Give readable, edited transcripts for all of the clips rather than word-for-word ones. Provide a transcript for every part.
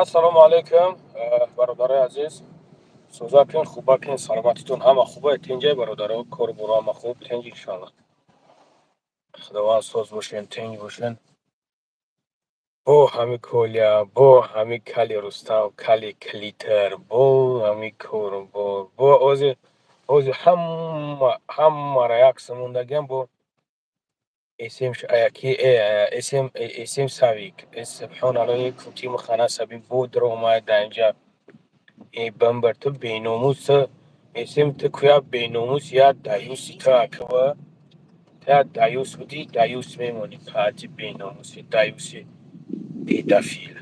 Ассалому алайкум, бародарои азиз. Сӯзакин, хубакин, саломатитон ҳама хуба, тинҷай бародаро, кору боро ҳама хуб, тинҷ иншоалло. Худованд соз бошен, тинҷ бошен. Бо ҳами Коля, бо ҳами Кали Рустам, Кали Клитер, бо ҳами кору бор, бо ози ози ҳама ҳамаро як сумондагиам бо СМ аяки СМ СМ Савик. Субҳоналлоҳ, кути мухана саби бо даромад дар инҷа. Э бамбар, ту беномус, СМ ту куя беномус, я даюси ту аква. Ту я даюс будӣ, даюс мемонӣ. Пати беномуси, даюси педофил.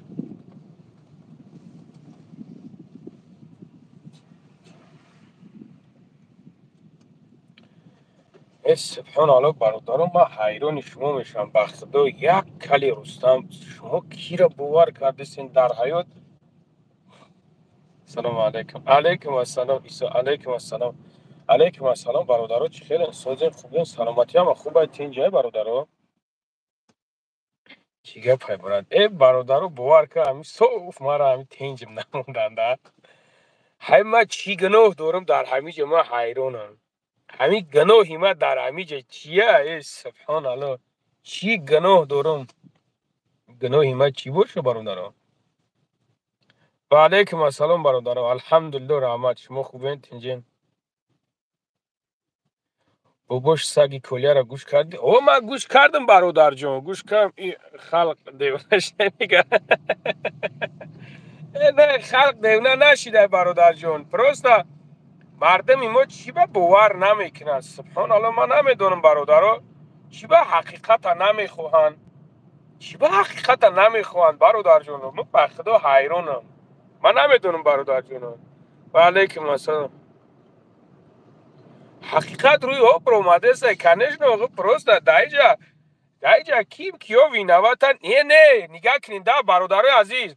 Э субҳоналлоҳ, бародаро, ман ҳайрони шумо мешавам. Ба худо, як Кали Рустам, шумо киро бовар кардесен дар ҳаёт? Салому алайкум. Алайкум ассалом, Исо, алайкум ассалом. Алайкум ассалом, бародаро, чӣ хеле созен, хубен, саломатӣ ҳама хуб, тинҷай бародаро. Чӣ гапай, брат? Э бародаро, бовар кар, ҳами соф мара ҳами тинҷим намонданда. Ҳай ман чӣ гуноҳ дорам дар ҳамин ҷо, ман ҳайронам. Ҳамин гуноҳи ман дар ҳамин ҷо чия? Э субҳоналлоҳ, чӣ гуноҳ дорам? Гуноҳи ман чӣ боша, бародаро? Ва алайкум ассалом, бародаро. Алҳамдулиллоҳ, раҳмат. Шумо хубен, тинҷен? Бобош, саги Коляро гӯш кардӣ? О, ман гӯш кардам, бародарҷон, гӯш кардам. И халқ девона шида. Э, не, халқ девона нашида, бародарҷон. Просто мардами мо чӣ ба бовар намекунанд? Субҳоналлоҳ, ман намедонам, бародаро, чӣ ба ҳақиқата намехоҳанд? Чӣ ба ҳақиқата намехоҳанд, бародарҷоно? Ман ба худо ҳайронам. Ман намедонам, бародарҷоно. Ва алайкум ассалом. Ҳақиқат рӯи об омадест, конечно, просто даиҷа ким киё виноватан? Не, не, нигаҳ кунед, да, бародарои азиз.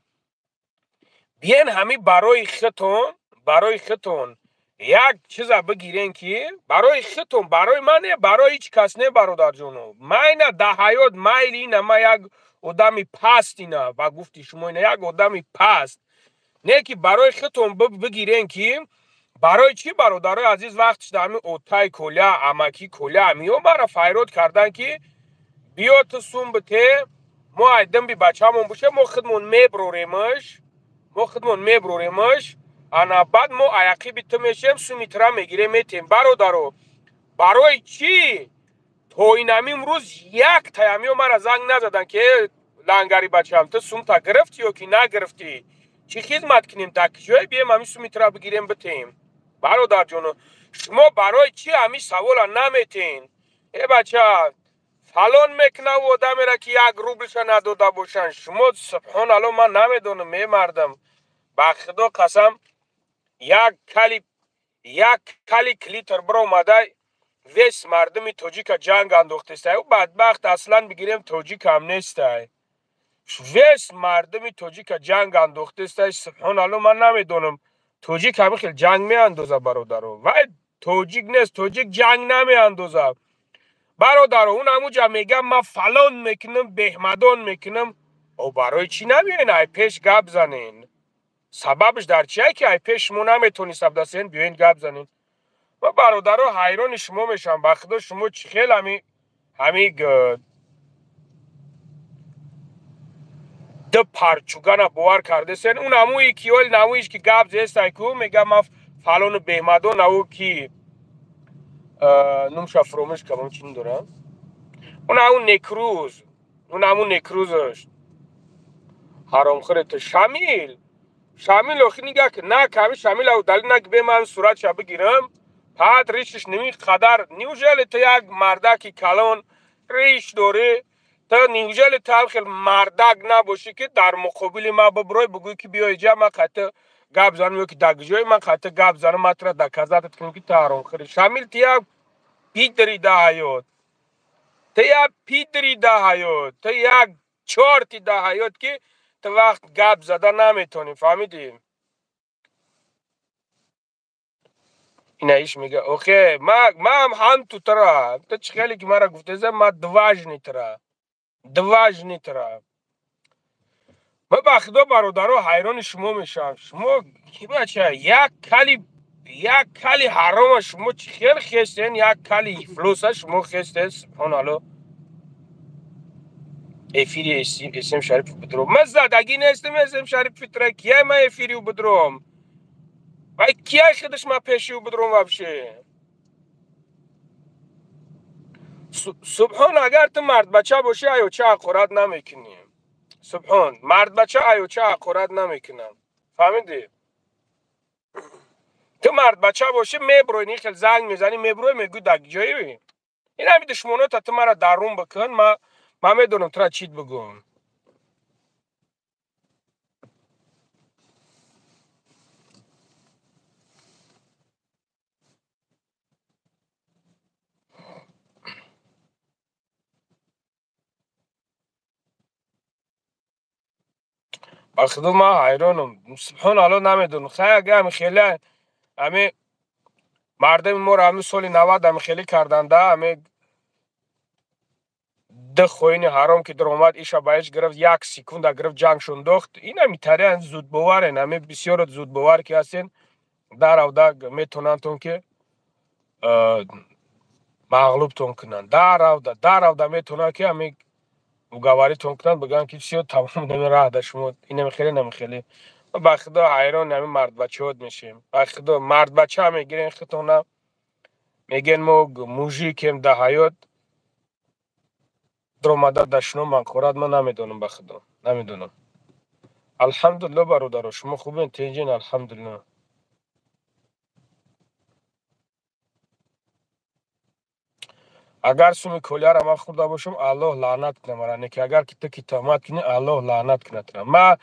Биен ҳами барои худтон як чиза бигирен, ки барои худтон, барои ман не, барои ҳеҷ кас не, бародарҷоно. Ман ина дар ҳаёт майли ина, ман як одами паст ина, ба гуфти шумо ина як одами паст. Не ки барои худтон бигирен, ки барои чӣ, бародарои азиз, вақт шуда ҳамин отай Коля, амаки Коля ҳамиё маро файрод кардан, ки биё, ту сум бите, мо айдимби бачамон боша, мо худмон меброремаш, мо худмон меброремаш, ана баъд мо аяқиби ту мешем, суми тура мегирем, метем. Бародаро, барои чӣ то инамин рӯз як таямиё мара занг назадан, ки лангари бачам, ту сумта гирифтӣ ё ки нагирифтӣ, чӣ хизмат кунем, дар киҷое бием, ҳамин суми тура бигирем, битем? Бародарҷоно, шумо барои чӣ ҳамин савола наметен? Э бача, фалон мекунаву одамеро, ки як рублша надода бошанд. Шумо, субҳоналло, ман намедонам, е мардам, ба худо қасам, як кали клитер биромада, весь мардуми тоҷика ҷанг андохтестай. Ӯ бадбахт аслан бигирем, тоҷикам нестай, весь мардуми тоҷика ҷанг андохтестай. Субҳоналло, ман намедонам, тоҷик ҳамин хел ҷанг меандоза, бародаро? Вай тоҷик нест, тоҷик ҷанг намеандоза, бародаро. Он ҳамуҷа мегам, ман фалон мекунам, беҳмадон мекунам. О, барои чӣ намеоен, ай пеш гап занен? Сабабш дар чие, ки ай пеш шумо наметонӣ сабдасен, биёен гап занен? Ма, бародаро, ҳайрони шумо мешавам, ба худо. Шумо чӣ хел ҳами ду парчугана бовар кардесен? Он ҳамуи ки оли намуиш ки гап зестай ку, мегам, ман фалону беҳмадон, ау ки нумша фуромӯш кардам, чӣ дорам, он ҳамун некрӯз, он ҳамун некрӯзаш ҳаромхӯре ту, Шамил, Шамил. Охи нигаҳ ки на ками Шамил ау дали на бе ман суратша бигирам. Пад ришиш ними қадар. Неужели ту як мардаки калон риш дорӣ, ту неужели ту ҳам хел мардак набошӣ, ки дар муқобили ман бибирой, бигӯӣ, ки биё иҷа, ман қайта гап занам, ё ки дар ҷои ман қайта гап занам, ман тура доказать кунам, ки ту ҳаромхӯрӣ? Шамил, ту як пидори да ҳаёт, ту як пидори да ҳаёт, ту як чорти да ҳаёт, ки ту вақт гап зада наметонӣ, фаҳмидӣ? Ина иш мега, охе, ман ҳам ту тара, ту чӣ хеле ки мара гуфтеза, ман дважды тара, дважды тара. Ман ба худо, бародаро, ҳайрони шумо мешавам. Шумо ки бача, як кали ҳарома шумо чӣ хел хестен, як кали ифлоса шумо хестен. Субҳоналло, эфири Эсем Шарипов бидром. Ман задагӣ нестам Эсем Шарипов тра. Кия ман эфири ӯ бидром? Вай кия худаш ман пеши ӯ бидром вообще? Субҳон, агар ту мардбача бошӣ, аёча ҳақорат намекунӣ. Субҳон, мардбача аёча ҳақорат намекунам, фаҳмидӣ? Ту мардбача бошӣ, меброи, хел занг мезанӣ, меброи, мегӯй дар ҷои ин ҳами душмонота ту мара дарун бикун, ман медонам тура чит бигӯм. Ба худо, ман ҳайронам. Субҳон алло, намедонам. Хай, ага ами хеле ами мардами моро ами соли 90 ами хеле карданда, ами ду хоини ҳаром ки даромад, иша ба иш гирифт, як секунда гирифт, ҷангшон дохт. Ин ами тариан зудбоварен, ами бисёро зудбовар ки ҳастен, даравда метавонандтон ки мағлубтон кунанд. Даравда метавонанд ки ами уговорить тон кунанд, бигӯянд ки всё, тамом, раҳ да шумо. Инами хеле, нами хеле. Ба худо, ҳайрон ами мардбачаҳот мешем. Ба худо, мардбача мегирен худтона, мегӯен мо мужик ем, да ҳаёт даромада дашном мақорат. Ман намедонам, ба худо, намедонам. Алҳамдулилло, бародаро, шумо хубен, тинҷин? Алҳамдулилло. Агар суми колияра ман хӯрда бошам, Аллоҳ лаънат кунад мара. Не ки агар ки ту ки туҳмат кунӣ, Аллоҳ лаънат кунад тура. Ма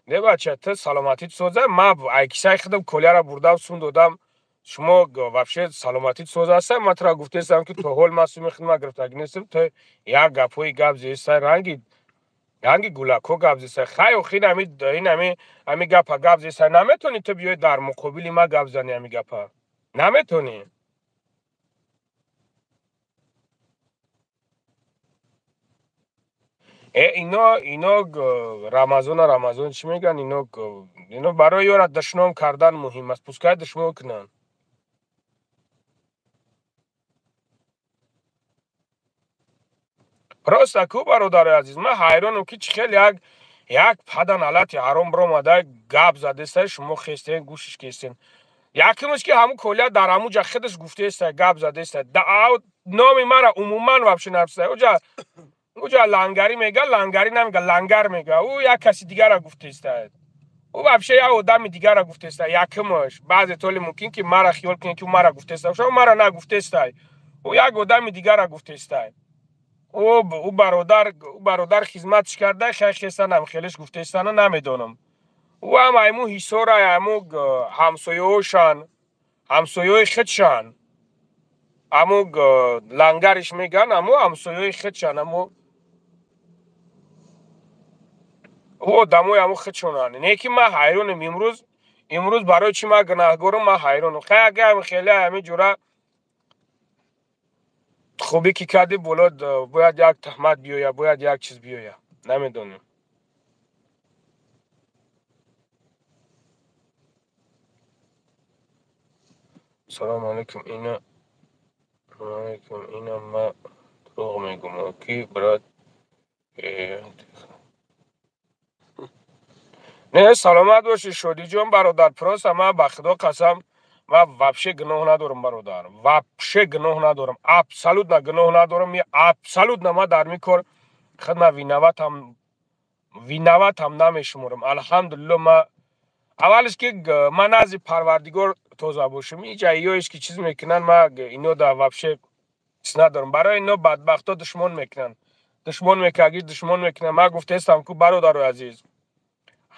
не, бача, ту саломатит соза. Ма ай кисаи худам колияра бурдам, сум додам. Шумо вообще саломатит соз аста? Ман тура гуфтаистам, ки то ҳол ман суми худма гирифтагӣ нестам. Ту як гапҳои гап зестай, ранги гулакҳо гап зестай. Хай, охир ин ами гапа гап зестай, наметавонӣ ту биёй дар муқобили ма гап занӣ, ами гапа наметавонӣ. Ино Рамазона, Рамазон чӣ мегӯянд, ино барои ёра душном кардан муҳим аст, пускай душмон кунанд. Просто ку, бародари азиз, ман ҳайронам, ки чӣ хел як падан алати ҳаром биромада гап задеста, шумо хестен, гӯшиш кестен. Якумш ки ҳамун колия дар ҳамун ҷа худаш гуфтеста, гап задеста, номи мара умуман вообще написа. Уҷа лангарӣ мега, лангарӣ намега, лангар мега. Ӯ як каси дигара гуфтеста, ӯ вообще як одами дигара гуфтеста. Якумш, баъзе толи мумкин ки мара хиёл кунед, ки ӯ мара гуфтеста боша, ӯ мара нагуфтеста, ӯ як одами дигара гуфтеста. Ӯ бародар хизматш карда, хай хестанам хелеш гуфтестана, намедонам. Ӯ ҳам айму ҳисора, айму ҳамсояҳошан, ҳамсояҳои худшан, аму лангариш меган, аму ҳамсояҳои худшан, аму ӯ одамои аму худшонанд. Не ки ман ҳайронем имрӯз барои чӣ ман гунаҳгорам, ман ҳайронам. Хай, ага ами хеле ами ҷура хубӣ ки кардӣ, боло бояд як туҳмат биёяд, бояд як чиз биёяд, намедонем. Салому алайкум, ина алайкум, ина ма дурӯғ мегӯм ки, брат? Не, саломат бошӣ, Шодиҷон, бародар. Просто ман, ба худо қасам, ман вообще гуноҳ надорам, бародар, вообще гуноҳ надорам, абсолютно гуноҳ надорам, абсолютно. Ман дар ми кор худма виноват ам намешуморам. Алҳамдулилло, ма аввалш ки ман назди Парвардигор тоза бошам. Иҷа иёеш ки чиз мекунанд, ма ино да вообще чиз надорам. Барои ино бадбахто душмон мекунанд, душмон мекаги, душмон мекунанд. Ман гуфтаистам ку, бародарои азиз,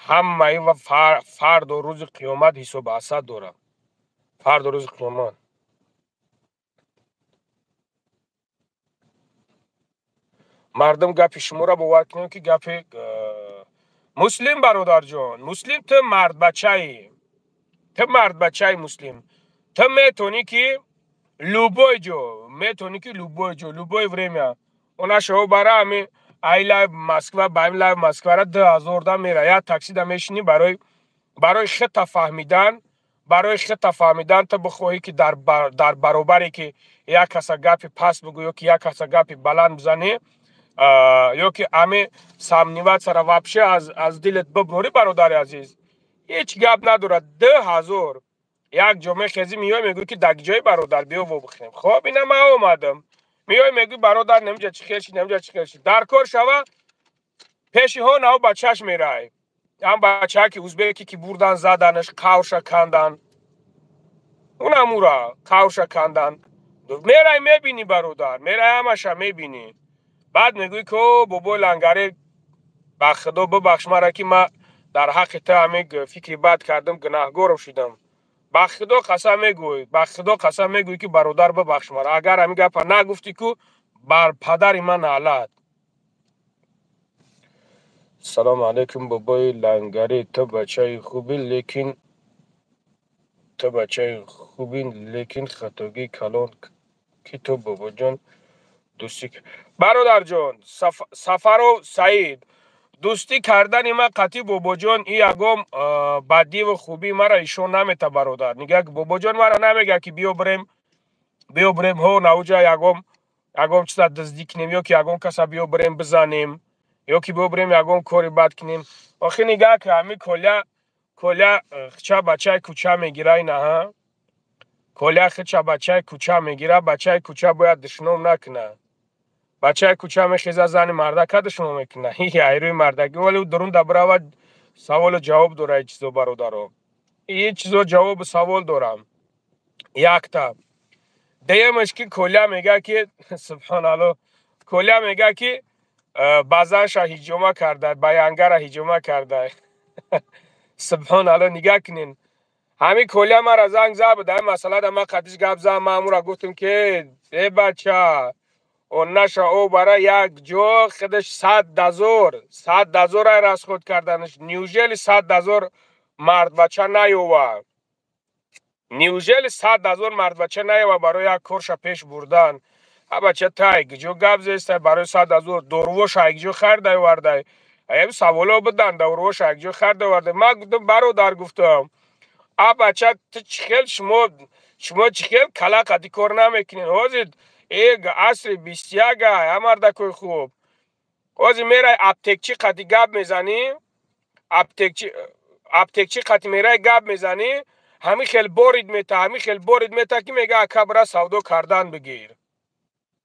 ҳамаи ва фардо рӯзи қиёмат ҳисоби асад дорад, фардо рӯзи қиёмат. Мардум гапи шуморо бовар кунем, ки гапи Муслим? Бародарҷон Муслим, ту мардбачаӣ, ту мардбачаи, Муслим. Ту метавонӣ ки любой ҷо, метавонӣ ки любой ҷо, любое время онашао бара ами. Ай лайв Москва ба ин лайв Москвара 2000 да мера. Як такси да мешинӣ барои хита фаҳмидан, барои хита фаҳмидан ту бихоҳӣ ки дар баробаре ки як каса гапи паст бигӯ ё ки як каса гапи баланд бизанӣ, ё ки ами сомневаться вообще аз дилат биброрӣ, бародари азиз, ҳеҷ гап надорад. 2000 як ҷо мехезӣ, меоӣ, мегӯӣ ки дар ҷои бародар биё вобихӯрем. Хоб, ина ман омадам. Меоӣ, мегӯӣ бародар, намиҷа чӣ хел шид, намиҷа чӣ хел шид. Дар кор шава, пешиҳо нав бачаш мерай. Ам бачаа ки узбеки ки бурдан заданаш, қавша кандан. Унам ура қавша кандан. Мерай, мебинӣ, бародар, мерай, ҳамаша мебинӣ. Баъд мегӯӣ ки о бобои лангаре, ба худо бибахш мара ки ман дар ҳаққи ту ҳамин фикри бад кардам, гунаҳгоров шудам. Ба худо қасам мегӯй, ба худо қасам мегӯй ки бародар, бибахш мара. Агар ҳамин гапа нагуфтӣ ку, бар падари ман наълат. Салому алайкум, бобои лангарӣ, ту бачаи хубӣ, лекин ту бачаи хубӣ, лекин хатогии калон ки ту бобоҷон дӯстӣ. Бародарҷон Сафаров Саид, дӯстӣ кардани ман қатъи бобоҷон и ягон бадиву хубии мара ишон намета, бародар. Нигаҳ, бобоҷон мара намега ки биё бирем, биё бирем ҳо науҷа ягон чиза дуздӣ кунем ё ки ягон каса биё бирем бизанем ё ки биё бирем ягон кори бад кунем. Охи нигаҳ ки ҳами Коля хча бачаи кӯча мегира, инаҳа Коля хча бачаи кӯча мегира. Бачаи кӯча бояд душном накуна. Бачаи кӯча мехеза, зани мардака душмон мекуна, айрӯи мардакӣ, вале дурун дабрава. Саволу ҷавоб дора ин чизо, бародаро, ин чизо ҷавобу савол дорам. Якта дуюмаш ки Коля мега ки, субҳоналло, Коля мега ки ба занша ҳиҷома карда, ба янгара ҳиҷома карда. Субҳоналло, нигаҳ кунен, ҳамин Коля мара занг зад буд, ҳамин масъалада ман қатиш гап зад. Ман ҳамура гуфтам ки э бача, наша о бара як ҷо худаш 100 000, 100 000 ай расход карданаш. Неужели 100 000 мардбача наёва? Неужели 100 000 мардбача наёва барои як корша пеш бурдан? А бача, тай гиҷо гап зестай? Барои 100 000 дорувоша айгиҷо харда овардай? Аяби саволо будан, дорувоша айгиҷо харда овардай? Ман гуфтам, бародар, гуфтам, а бача, ту чӣ хел, шумо чӣ хел кала қади кор намекунед? Ҳозир асри 21 а, мардакои хуб. Ҳозир мерай, аптекчи қади гап мезанӣ, аптекчи қати мерай, гап мезанӣ, ҳамин хел борид мета, ҳамин хел борид мета ки мега, ака, бира савдо кардан бигир.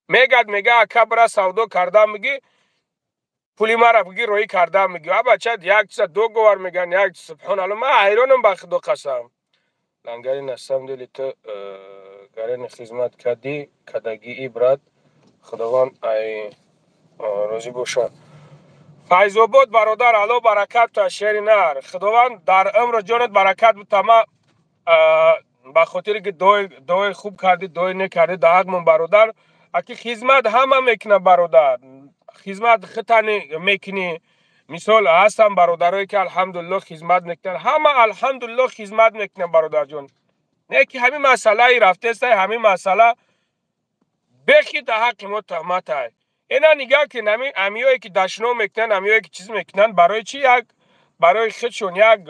Мегад, мега, ака, бира савдо кардан бигир, пули мара бигир, роҳӣ кардан бигир. А бача, як чиза договор меган, як, субҳоналло, ман ҳайронам, ба худо қасам. Лангари, на самом деле ту гарени хизмат кардӣ, кардагии, брат, худованд ай розӣ бошад. Файзобод бародар, Алло баракат та, шери нар, худованд дар умру ҷонат баракат бута. Ма ба хотире ки дуои хуб кардӣ, дуои нек кардӣ дар ҳақмон, бародар. Аки хизмат ҳама мекуна, бародар, хизмат хитани мекунӣ. Мисол, ҳастам бародарое ки алҳамдулилло хизмат мекунанд, ҳама алҳамдулилло хизмат мекунанд, бародарҷон. Не ки ҳамин масъалаи рафтестай, ҳамин масъала бехи дар ҳаққи мо туҳматай. Ина нигаҳ кун, амиёе ки дашном мекунанд, амиёе ки чиз мекунанд, барои чӣ як барои худшон як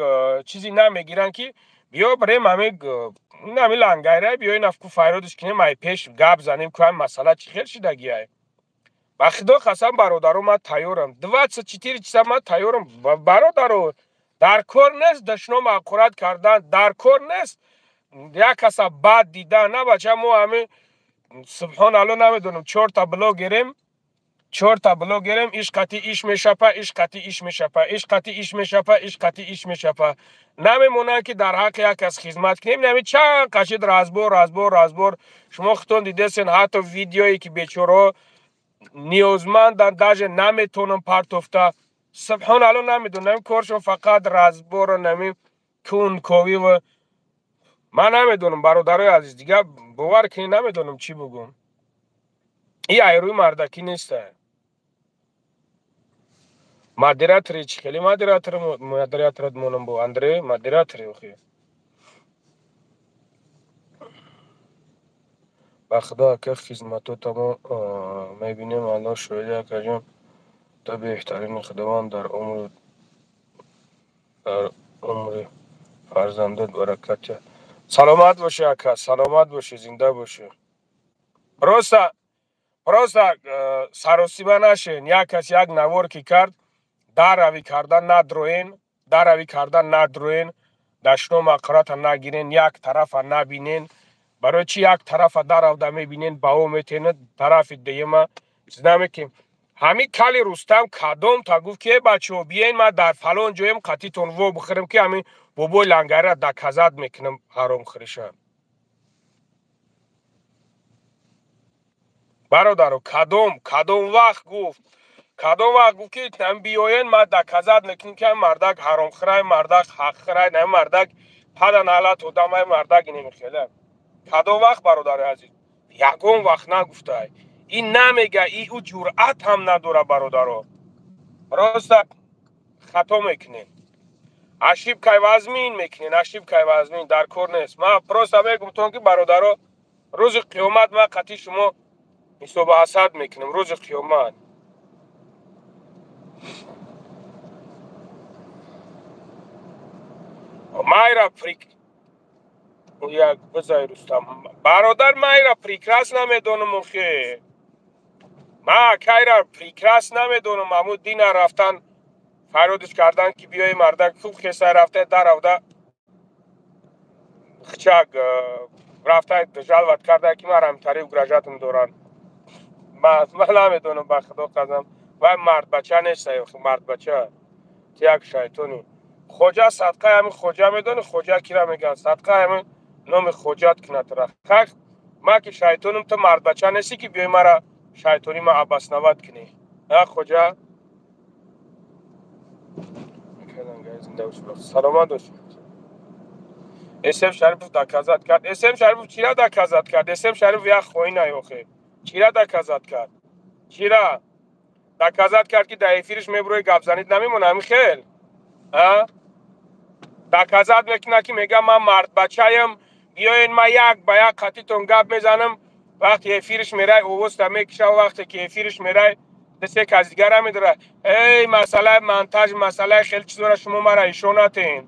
чизе намегиранд ки биё бирем ҳами лангайра, биё инафку файродиш кунем, ай пеш гап занем ку, ҳами масъала чӣ хел шидагиай? Ба худо қасам, бародаро, ман тайёрам, 24 часа ман тайёрам, бародаро. Дар кор нест дашном ҳақорат кардан, дар кор нест як каса бад дидан. На бача, мо ҳами, субҳоналло, намедонам, чорта блогерем, чорта блогерем, иш қати иш мешапа, иш қати иш мешапа, иш қати иш мешапа, иш қати иш мешапа. Намемонанд ки дар ҳаққи як кас хизмат кунем. Нами чанд қашид разбор, разбор, разбор. Шумо худтон дидесен, ҳатто видеое ки бечораҳо ниёзманданд, даже наметонам партофта. Субҳоналло, намедонам, коршон фақат разбору нами кунковиву. Ман намедонам, бародарои азиз, дигар бовар кунед, намедонам чӣ бугум. И айрӯи мардакӣ неста. Модератори чӣ хеле модератор, модераторат монам бо Андрей модератори охи. Ба худо, ака, хизматотамо мебинем, Алло шоҳиди, акаҷон. Ту беҳтарини, Худованд дар умри фарзандат баракат диҳад. Саломат бошӣ, ака, саломат бошӣ, зинда бошӣ. Просто саросиба нашен. Як кас як навор ки кард, дарравӣ карда надроен, дарравӣ карда надроен, дашном ақрата нагирен, як тарафа набинен. Барои чӣ як тарафа даравда мебинен, баҳо метенед, тарафи дуюма намекем. Ҳамин кали Рустам кадом та гуфт ки э бачаҳо, биёен, ман дар фалон ҷоем, қатитон во бихӯрем, ки ҳамин бобои лангарира доказать мекунам ҳаромхӯриша. Бародаро, кадом вақт гуфт, кадом вақт гуфт, ки биёен, ман доказать мекунем, ки ҳамин мардак ҳаромхӯрай, мардак ҳақхӯрай, ҳамин мардак паданалат одамай, мардак инемихела. Кадом вақт, бародари азиз? Ягон вақт нагуфтай. Ин намега, и ӯ ҷуръат ҳам надора, бародаро. Просто хато мекунем. Ошибкаи вазмин мекунем, ошибкаи вазмин дар кор нест. Ман просто мегум тон, ки бародаро, рӯзи қиёмат ман қатъи шумо ҳисобу ҳасад мекунем, рӯзи қиёмат. Майра прик як бизай, Рустам бародар, майра прекрасно медонам, охе. Ма кайра прекрасно намедонам, аму дина рафтан фарёдиш кардан, ки биёи, мардак хуб хеса рафта даравда хчак рафта жаловать карда, ки мара ҳамтари угрожать м доранд. Ма намедонам, ба худо қасам, вай мардбача нест, мардбача. Ти як шайтони. Хоҷа садқаи ҳамин хоҷа, медони хоҷа кира мегӯянд? Садқаи ҳамин номи хоҷат кунад тура. Хак, ман ки шайтонам, ту мардбача нестӣ, ки биёи мара шайтонӣ ма обосновать кунӣ. А хоҷа саломат бош. Эсем Шарипов доказать кард. Эсем Шарипов чира доказать кард? Эсем Шарипов як хоинай, охе. Чира доказать кард? Чира доказать кард, ки дар эфириш мебурои, гап занид намемона, ҳамин хел? А доказать мекунад, ки мега ман мардбачаям, биёен, ман як ба як қатитон гап мезанам. Вақте эфириш мерай, овозта мекиша, вақте ки эфириш мерай, десе кас дигара медора. Эй, масъалаи монтаж, масъалаи хеле чизора шумо мара ишон натен.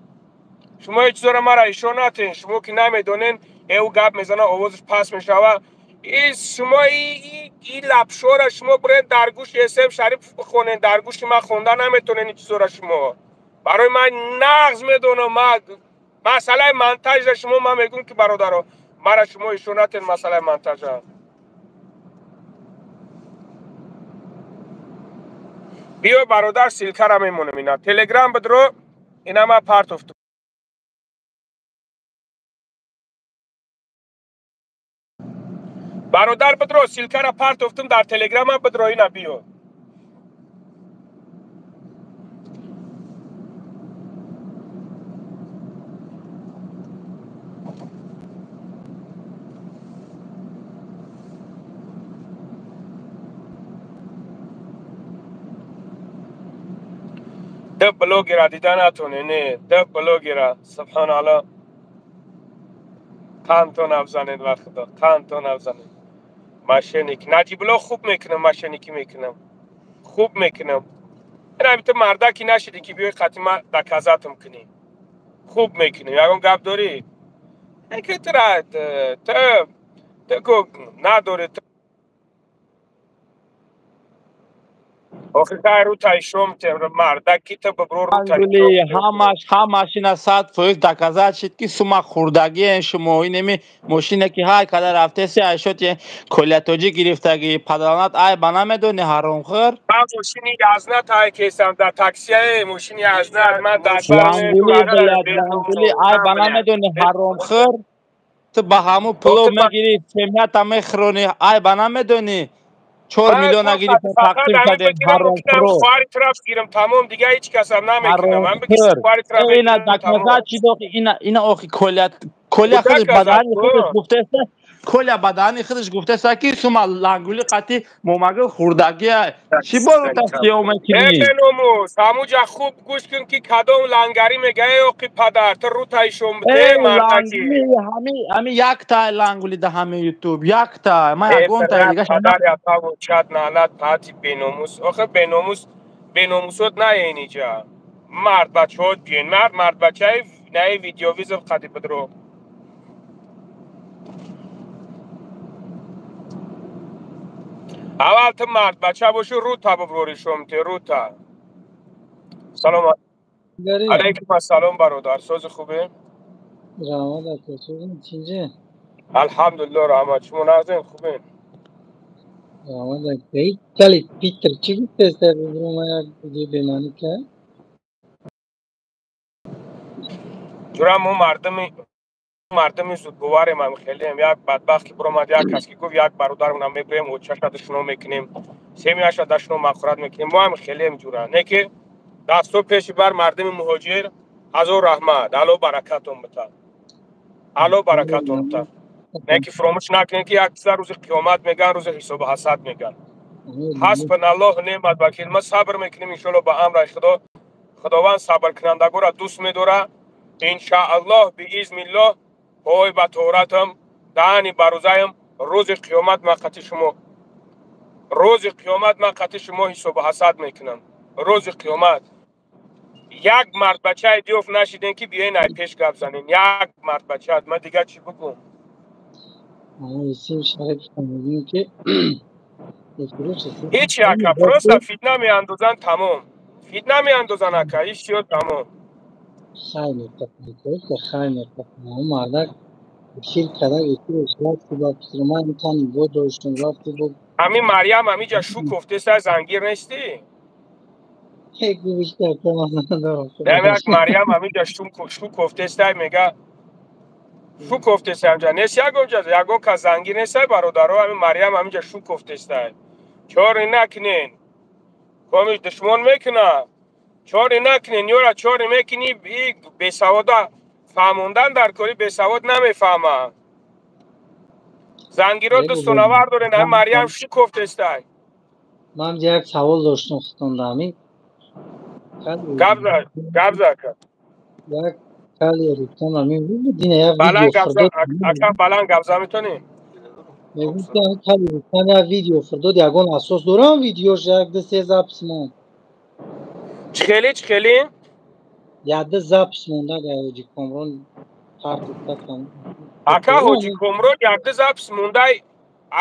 Шумо ҳеҷ чизора мара ишон натен. Шумо ки намедонен, ӯ гап мезана, овозаш паст мешава. И шумо и лапшора шумо бурен дар гӯши Эсем Шарипов бихонен, дар гӯши ман хонда наметонен ин чизора шумо. Барои ман нағз медонам, ман масъалаи монтажра шумо, ман мегӯм, ки бародаро, мара шумо ишон натен масъалаи монтажа. Биё, бародар, ссылка ра мемонем, ина Телеграм бидро, ина ман партофтум. Бародар, бидро, ссылка ра партофтум дар Телеграма, бидро, ина биё. Д блогера дида натоне, не д блогера, субҳоналло, қандтон афзанед, ва худо, қандтон афзанед. Мошенник Наҷибулло, хуб мекунам, мошенникӣ мекунам, хуб мекунам. Ин ту мардаки нашидӣ, ки биёи қатъи ма доказать м кунӣ. Хуб мекунем, ягон гап дорӣ? Ки тура ту ку надорӣ. Охи кай рутай шом мардак, ки ту бибро рутай. Ҳамаш, ҳамаш ина 100% доказать шид, ки сума хурдагиен шумо. Инеми мошине ки ҳай када рафтеси, айшоти Коля Тоҷик гирифтагӣ, падаланат, ай ба намедони, ҳаромхӯр. Ман мошини язнат ай кесам дар таксияе, мошини язнат ман дар Лангули, ай ба намедони, ҳаромхӯр. Ту ба ҳамун пуло мегирӣ, семья та мехӯронӣ, ай ба намедонӣ. 4 миллиона гирифта тақсим кардем, ҳаромхӯро. Хоҳари тараф гирам, тамом, дига ҳеҷ касам намекунам. Ман бигӣ хоҳари тараф. Ина доказать чӣ дохи, ина охи Коля, Коля худаш ба даҳани худаш гуфтеста, Коля ба даҳани худаш гуфтеста, ки сума лангули қати момагил хурдагия. Чӣ бо тасиё мекунӣ? Беномус, ҳамуҷа хуб гӯш кун, ки кадом лангарӣ мега. Э оқи падар, ту рутаи шом бите, мардаки. Ҳами якта лангули да ҳами Ютуб якта, ман ягонта дига. Падар, чат налат пати беномус, охи беномус. Беномусот наен иҷа. Мард бачаҳот биёен. Мард мардбачаи наи видеовызов қади бидро. Аввал ту мардбача бошӣ, рута буброри шомте, рута. Салом алейкум, ассалом бародар, сози хубе? Раҳмат ака, созим чинҷе? Алҳамдулилло, раҳмат. Шумо нағзем, хубем? Раҳмат ака. Кали Питер чӣ гуфтеста бубрума як видео бемаънӣ кард? Ҷура мо мардуми зудбоварем, ам хелем. Як бадбахт ки биромад, як кас ки гуфт, як бародармона мебирем, очаша душно мекунем, семияша дашно мақурат мекунем. Мо ҳам хелем ҷура. Не ки дасто пеши бар мардуми муҳоҷир, ҳазор раҳмат, Алло баракатон бита. Алло баракатон бита. Не ки фуромӯш накунем, ки як чиза рӯзи қиёмат меган, рӯзи ҳисобу ҳасад меган. Ҳасбуналлоҳ неъмат вакил. Ма сабр мекунем иншоалло ба амраи Худо. Худованд сабркунандагоро дӯст медорад. Иншааллоҳ биизниллоҳ пой ба торатам, даҳани барӯзаям, рӯзи қиёмат ман қати шумо, рӯзи қиёмат ман қати шумо ҳисобу ҳасад мекунам. Рӯзи қиёмат як мардбачаи диёф нашидем, ки биёен ай пеш гап занем. Як мардбачаат, ман дигар чӣ бигӯм? Ҳечи ака, просто фитна меандозанд, тамом. Фитна меандозанд ака, ҳеч чиё, тамом. Хай мекунад. Мардак эфир карда, эфирш рафти ба фикри ман тан нигоҳ доштум, рафти бо Ҳамин Марьям ҳамиҷа шу кофтеста, зангир нестӣ? Як Марьям ҳамиҷа шу кофтеста, мега шу кофтеста ҳамҷа нест, ягон ҷа ягон кас зангир нестай, бародаро. Ҳамин Марьям ҳамиҷа шу кофтеста. Чори накунен, комиш душмон мекуна. Чори накунен, ёра чори мекунӣ, бесавода фаҳмондан дар кори бесавод намефаҳма. Зангиро дӯстонавар дорен, ҳамин Марьям шу кофтестай. Ман як савол доштум худтонда ҳамин. Гап за, гап за ака. Як кали рустам ҳамин дина як Баланд гап за ака, баланд гап за метонӣ? Мегуфт, кали рустам як видео фирдод, ягон асос дорам видеош, як ду се запись монд. Чӣ хеле, чӣ хеле? Як ду запись монда дар Ҳоҷи Комрон. Ака, Ҳоҷи Комрон як ду запись мондай,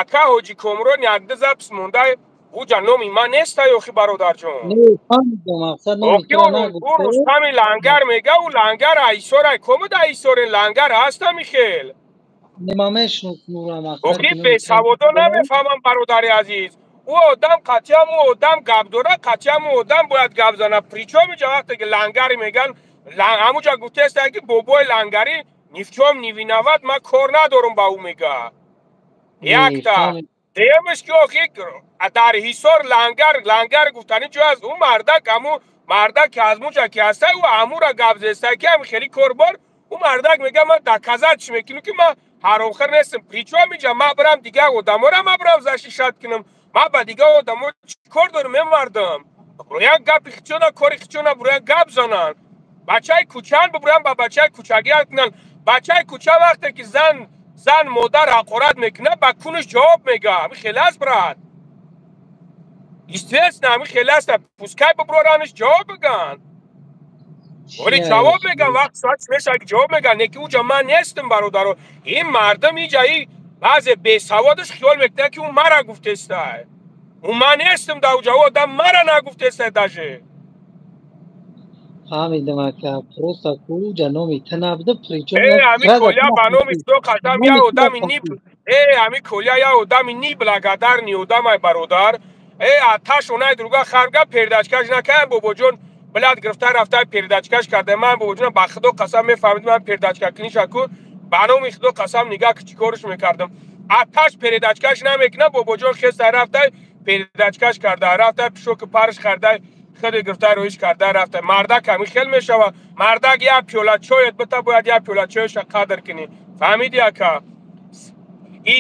ака, Ҳоҷи Комрон як ду запись мондай, уҷа номи ман нестай охи, бародарҷон. Ӯ Рустами Лангар мега, ӯ Лангар айсорай, комуд айсорен Лангар ҳастами хел. Охи, бесаводо намефаҳмам, бародари азиз. Ӯ одам қатъиам, ӯ одам гап дора, қатъиам ӯ одам бояд гап зана. Причём иҷа вақте ки Лангари меган, ҳамуҷа гуфтеста, ки бобои Лангари ни в чём не виноват, ман кор надорам ба ӯ, мега. Якта дуюмаш ки охи дар Ҳисор Лангар Лангар гуфтани ҷо аст. Ӯ мардак, ҳаму мардак ки аз муҷа ки ҳастай, ӯ ҳамура гап зестай, ки ҳами хели корбор. Ӯ мардак мега, ман доказать чӣ мекунам, ки ман ҳаромхӯр нестам? Причём иҷа ман бирам дигар одаморо ман бирам защищать кунам? Ман ба дигар одамо чӣ кор дорам? Е мардам буроян гапи хичона, кори хичона буроян гап зананд. Бачаи кӯчаан, бубурян ба бачаи кӯчагӣ кунанд. Бачаи кӯча вақте ки зан модар ҳақорат мекунад, ба кунаш ҷавоб мега. Ҳами хеле аст, брат, естественно, ҳами хеле аст. Пускай буброранаш ҷавоб биган. Оли ҷавоб меган, вақт соат мешавад, ки ҷавоб меган. Не ки уҷа ман нестам, бародаро. Ин мардум иҷа и баъзе бесаводаш хиёл мекунад, ки ӯ мара гуфтестай. Ӯ ман нестам дар уҷа, ӯ одам мара нагуфтестай даже. Фаҳмидам ака, просто куҷа номи ту набуда, причём Э, ҳами Коля, ба номи Худо қасам, я одами ни, э, ҳами Коля я одами неблагодарный одамай, бародар. Э, аташ онай друга харга передачка ш накаям, бобоҷон, блядь, гирифта рафта передачка ш карда. Ман, бобоҷон, ба Худо қасам, мефаҳмид, ман передачка куниша ку, ба номи Худо қасам, нигаҳ ки чӣ корш мекардам. Аташ передачка ш намекунам, бобоҷон, хеста рафта передачка ш карда рафта, пишоки парш карда, хеле гирифта роиш карда рафта. Мардак ҳамин хел мешава. Мардак як пиёла чоет бита, бояд як пиёла чоеша қадр кунӣ, фаҳмиди, ака? И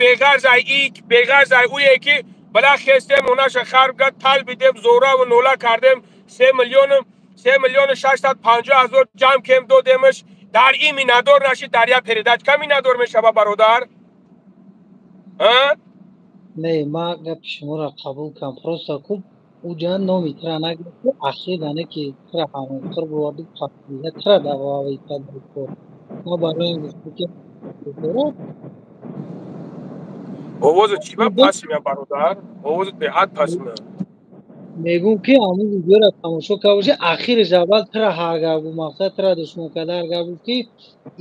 беғарзай, и беғарзай ӯе ки била хестем, онаша харб гад, талбидем, зораву нола кардем, 3 миллиону 650 ҳазор ҷамъ кем, додемаш. Дар ин миннатдор нашид, дар як передачка миннатдор мешава, бародар? Не, ма гапи шуморо қабул кардам, просто ку Уҷа номи тра нагирифт, ахир дане ки тра ҳаромхӯр боварду пасида тра дававӣ кард. Ма барои ин гуфтам ки овозу чӣ ба пас меяд, бародар? Овозут беҳад пас меяд. Мегӯм ки ҳамун видеоро тамошо карда бошӣ, ахираш аввал тра ҳар гап гуфт, мақсад тра душмон карда ҳар гап гуфт ки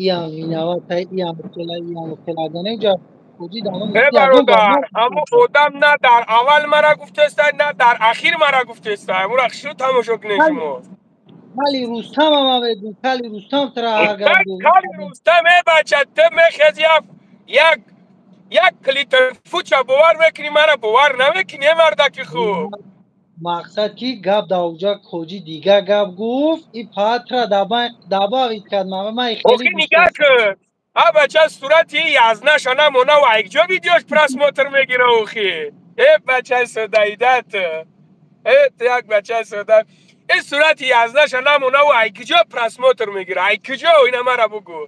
иам виноват, иам хела, иам хела дане уҷа. Э бародар, ҳамун одам на дар аввал мара гуфтестай, на дар ахир мара гуфтестай. Ҳамура хушрӯ тамошо кунед шумо. Кали Рустам ама мегӯм, Кали Рустам тра ҳар гап гуфт. Кали Рустам, э бача, ту мехези як клитр фуча бовар мекунӣ, мара бовар намекунӣ, э мардаки хуб. Мақсад ки гап дар уҷа хоҷи дига гап гуфт, и патра добавить кард. Ман хеле Охи нигаҳ кун, а бача сурати язнаша намона ва якҷо видеош просмотр мегира. Охи э бачаи содаидат, э ту як бачаи сода, э сурати язнаша намона ва якҷо просмотр мегира. Ай куҷо, ина мара бугӯ?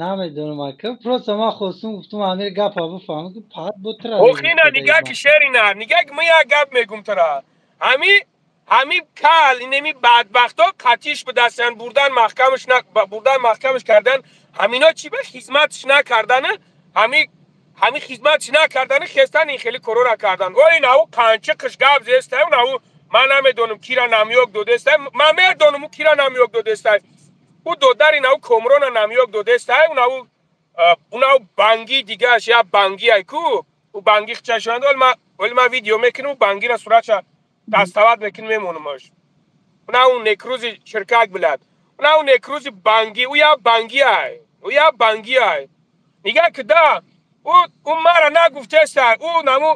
Намедонам ака, просто ман хостум, гуфтум амир гапа бифаҳмам ки пат бо тра. Охи на, нигаҳ ки шерина, нигаҳ ки ман як гап мегум тра. Ҳами кал инеми бадбахто қатиш будастан, бурдан маҳкамаш, бурдан маҳкамаш кардан. Ҳамино чӣ ба хизматш накардана, ҳами хизматш накардани хестан ин хели корора кардан. Оли наву қанчиқиш гап зестай, наву ман намедонам кира намёк додестай, ман медонам ӯ кира намёк додестай. Ӯ додари наву Комрона намёк додестай, унаву банги дигааш я банги ай ку, ӯ банги хчашонд. Оли ман видео мекунам, ӯ бангира суратша дастоват мекунем, мемонамаш. Унаву некрӯзи ширкак билад, унаву некрӯзи банги, ӯ я банги ай, ӯ я банги ай. Нигаҳ ки да, ӯ мара нагуфтестай, ӯ наму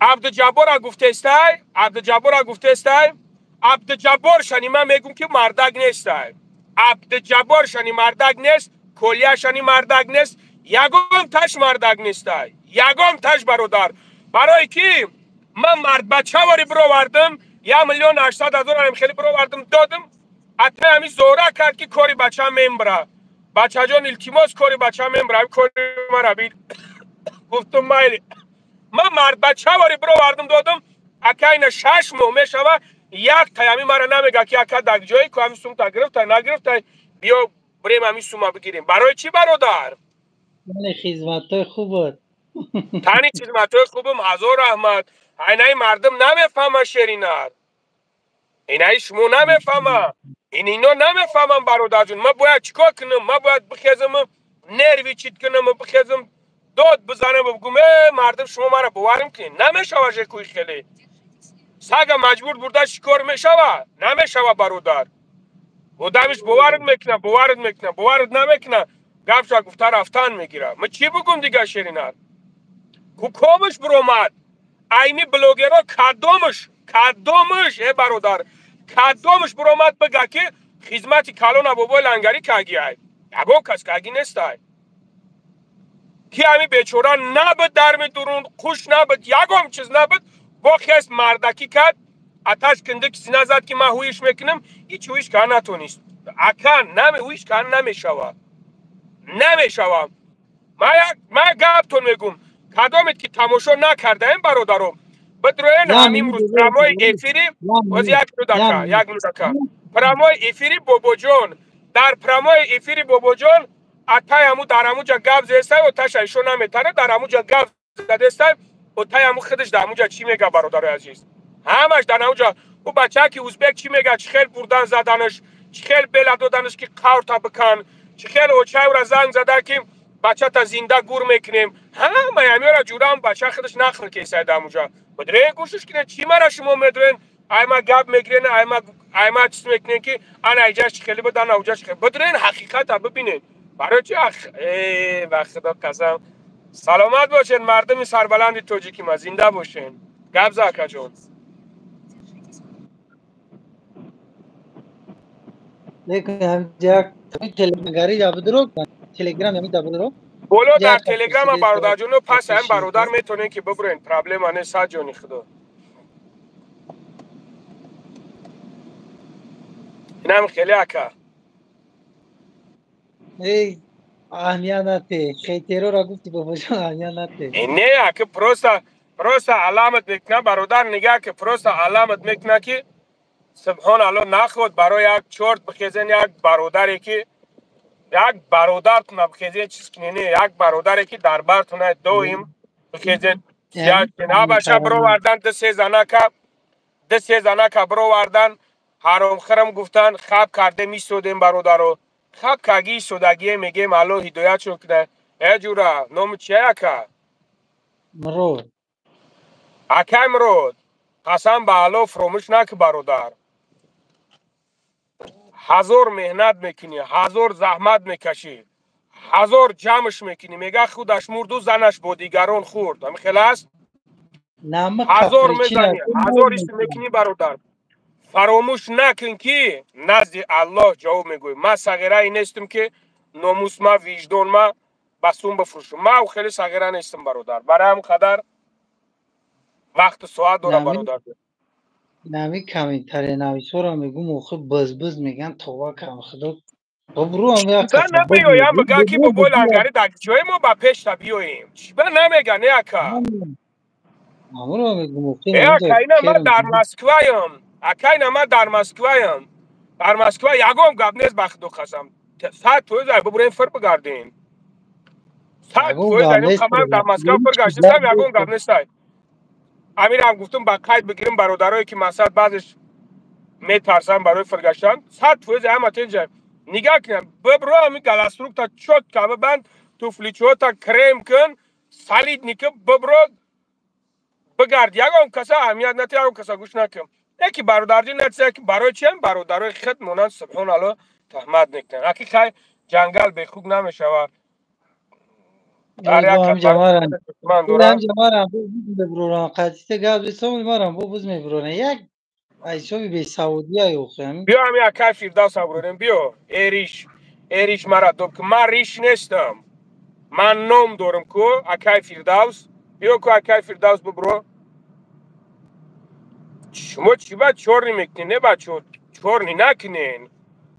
Абдуҷаббора гуфтестай, Абдуҷаббора гуфтестай. Абдуҷаббор шани ман мегӯм ки мардак нестай. Абдуҷаббор шани мардак нест, Колия шани мардак нест, ягон таш мардак нестай, ягон таш, бародар. Барое ки ман мардбачавори бировардам, 1 800 000 хеле бировардам, додам. Ата ҳами зора кард ки кори бача мембра, бачаҷон, илтимос, кори бача мембра, кори мара бид. Гуфтум майли. Ман мардбачавори бировардам, додам. Ака, ина 6 моҳ мешава, як таями мара намега ки ака, дар ҷое ку ҳами сумта гирифтай, нагирифтай, биё бирем ҳами сума бигирем. Барои чӣ, бародар? Хизматҳои хубот. Тани хизматҳои хубам, ҳазор раҳмат. Айнаи мардум намефаҳма, шеринар, инаи шумо намефаҳма, ин ино намефаҳмам. Бародарҷон, ман бояд чӣ кор кунам? Ман бояд бихезам, нерви чит кунам, бихезам, дод бизанам, бигум: э мардум, шумо мара боварим кунед. Намешава жекӯи хеле сага маҷбур бурда шикор мешава, намешава, бародар. Одамиш боварат мекуна, боварат мекуна, боварат намекуна, гапша гуфта рафтан мегира. Ман чӣ бугум дига, шеринар? Кукомаш биромад айми блогеро, кадомаш, кадомаш, э бародар, кадомаш биромад бига ки хизмати калона бобои Лангарӣ кагиай? Ягон кас каги нестай. Ки ҳами бечора набуд, дарми дурун хуш набуд, ягон чиз набуд, бо хес мардакӣ кард, аташ кинди киси назад ки ман ҳуиш мекунам. Ҳеч ҳуиш кар натонист, ака, наме ҳуиш кар намешава, намешава. Ман гаптон мегум, кадомед ки тамошо накардаем, бародаром, бидроен ҳамин рӯз прямой эфири оз, як минут, ака, як минут, ака, прямой эфири Бобоҷон. Дар прямой эфири Бобоҷон атай ҳаму дар ҳамуҷа гап зестай, оташа ишо наметара, дар ҳамуҷа гап задестай. Отай ҳаму худаш дар ҳамуҷа чӣ мега, бародарои азиз? Ҳамаш дар ҳамуҷа ӯ бачаки узбек чӣ мега, чӣ хел бурдан заданаш, чӣ хел бела доданаш ки қаврта бикан, чӣ хел очайра занг зада ки бачата зинда гур мекунем. Ҳамаи ҳамёра ҷурам бача худаш нақл кесай дар ҳамуҷа. Бидрен, гӯшиш кунед. Чӣ мара шумо медорен, айма гап мегирен, айма чиз мекунен ки ана иҷаш чӣ хеле буд, ана уҷаш хеле. Бидрен, ҳақиқата бибинед. Барои чи? Э, ба худо қасам, саломат бошед, мардуми сарбаланди тоҷики ма, зинда бошен. Гап за, акаҷон. Лекин ҳамҷа телегари ябдро, телеграм ями дабдро. Боло дар телеграма, бародарҷоно, пас ҳам бародар метонем ки бибурен, проблема не, сад ҷони худо. Инам хеле, ака. Эй. Аҳамият нате. Хейтерора гуфти, бобоҷон, аҳамият нате. Не, аки просто аламат мекуна, бародар, нигаҳ ки просто аламат мекуна, ки субҳон алло, наход барои як чорт бихезен, як бародаре ки як бародартона бихезен, чиз кине, як бародаре ки дар бартона доим бихезен, набаша бировардан, ду се занака бировардан, ҳаромхӯрам гуфтан, хаб кардем, истодем, бародаро, хаб каги истодагие, мегем, алло ҳидоятшон куна. Э, ҷура, номи чия, ака? Мурод. Акай Мурод, қасам ба алло, фуромӯш наки, бародар, ҳазор меҳнат мекунӣ, ҳазор заҳмат мекашӣ, ҳазор ҷамъш мекунӣ, мега худаш мурду занаш бо дигарон хӯрд. Ҳамин хел аст? Ҳазор мезанӣ, ҳазор ис мекунӣ, бародар, фаромӯш накун, ки назди аллоҳ ҷавоб мегӯӣ. Ман сағирае нестам, ки номус ма, виҷдон ма ба сум бифурӯшам. Ман хеле сағира нестам, бародар, барои ҳам қадар вақту соат дорам, бародар. Нами комментария нависора мегум, охи бизбиз меган, това кам, худо бобру. Намеоям, биган ки бобои лангари дар ҷои мо ба пешта биёем, чиба намеган, не, ака? Э, ака, ина ман дар Москваям, ака, ина ман дар Москваям, дар Москва ягон гап нест, ба худо қасам, 100% ай бубурем, фир бигардем, 100% дар Москва фир гаштесам, ягон гап нестай. Амирам гуфтум, ба қайд бигирим бародарое ки масалан баъзеш метарсанд барои фиргаштан, 100% ҳама тенҷа. Нигаҳ кунам, бибро, ҳами галаструкта чётко бибанд, туфличота крем кун, солидный ки бибро, бигард, ягон каса аҳамият нате, ягон каса гӯш накун. Яки бародарҷи натиса, ки барои чиам бародарои хид монанд, субҳоналло, таҳмат мекунанд. Аки хай, ҷангал бехук намешавад. Дар як мебурорам, гап бисом, марам бо буз мебурорам, як ҳисоби бесаводия охи. Биё, ҳами акай Фирдавс абурорем, биё. Эриш, эриш мара доб ки ман риш нестам, ман ном дорам ку. Акай Фирдавс, биё ку, акай Фирдавс, бубро. Шумо чӣ ба чёрный мекунед? Не, бачо, чёрный накунен.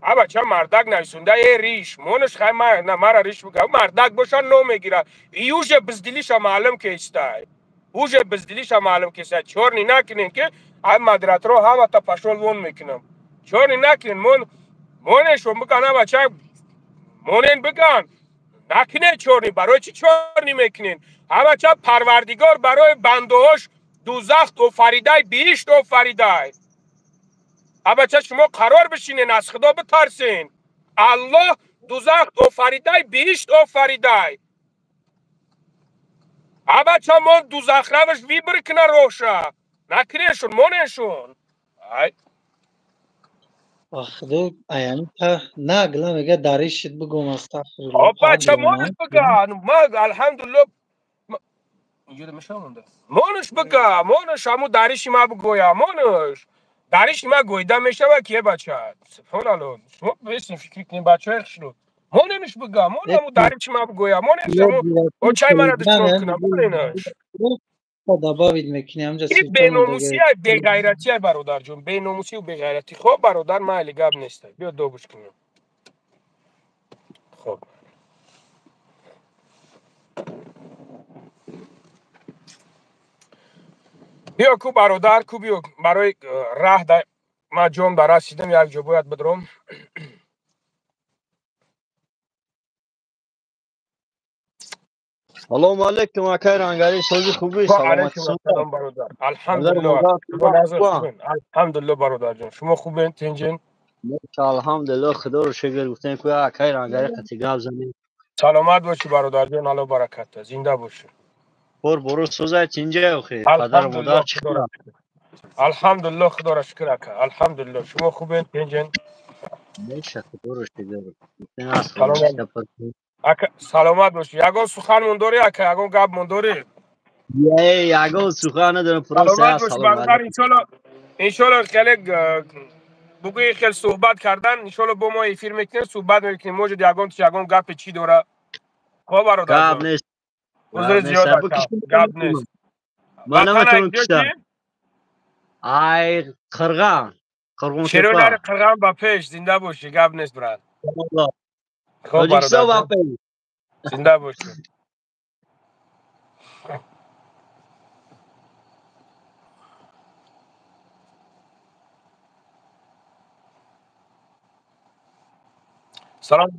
А бача мардак нависонда, э, риш монаш, хай, мара риш буга, мардак боша, ном мегира. И уже биздилиша маълум кестай, уже биздилиша маълум кестай. Чёрный накунен, ки ай модераторо ҳамата пошёл вон мекунам. Чёрный накунен, мон монешон биган, а бача монен биган, накунен чёрный. Барои чӣ чёрный мекунен? А бача, Парвардигор барои бандаҳош дузах офаридай, биҳишт офаридай. Абача, шумо қарор бишинен, аз худо битарсен. Аллоҳ дузах офаридай, биҳишт офаридай. Абача, мо дузахраваш выбор кина роша, накунешун, монешун. Ай. Худо аямита нагла мега, даришит бугум, астағфирулло. Бача, монеш буга, ма алҳамдулилло монеш буга, монеш ҳаму дариши ма бугоя, монеш дариши ма гӯида мешава ки, е бача, субҳоналло, шумо бесин, фикр кунед, бачаҳои хушрӯ, моненш буга, мон ҳаму дариши ма бугоя, моненш ҳаму очай мара душмон куна, моненаш. Добавить мекунӣ ҳамҷа. Ин беномусия, беғайратия, бародарҷон, беномусию беғайратӣ. Хоб, бародар, майли, гап неста, биё, добуш кунем. Хоб, биё ку, бародар, ку, биё, барои раҳ да ман ҷом да расидам, як ҷо бояд бидром. Салому алейкум, акай Рангари, сози хуби, саломатӣ, бародар, алҳамдулилло, алҳамдулилло, бародарҷон, шумо хубен, тинҷин? Алҳамдулилло, худоро шукр, гуфтем ку акай Рангари қати гап занем. Саломат бошӣ, бародарҷон, алло бараката, зинда бошӣ. Бор бору созай, тинҷай, охи, падару модар чӣ хел? Алҳамдулилло, худоро шукр, ака, алҳамдулилло. Шумо хубен, тинҷин? Меша, худоро шукр. Ака, саломат бошӣ. Ягон сухан мондорӣ, ака, ягон гап мондорӣ? Ягон сухан надорам. Саломат бошӣ, бародар. Иншолло, иншолло, хеле бугӯи хел суҳбат кардан, иншолло, бо мо эфир мекунем, суҳбат мекунем, может, ягон ягон гапе чӣ дора. Хоб, бародар. Гап нест. Узри зиёд, ака, гап нест. Ман наметавонам киштам. Ай Қирған. Қурғонтепа. Қирған ба пеш, зинда бошӣ, гап нест, брат. Тоҷикистон ба пеш. Зинда бошед. Салом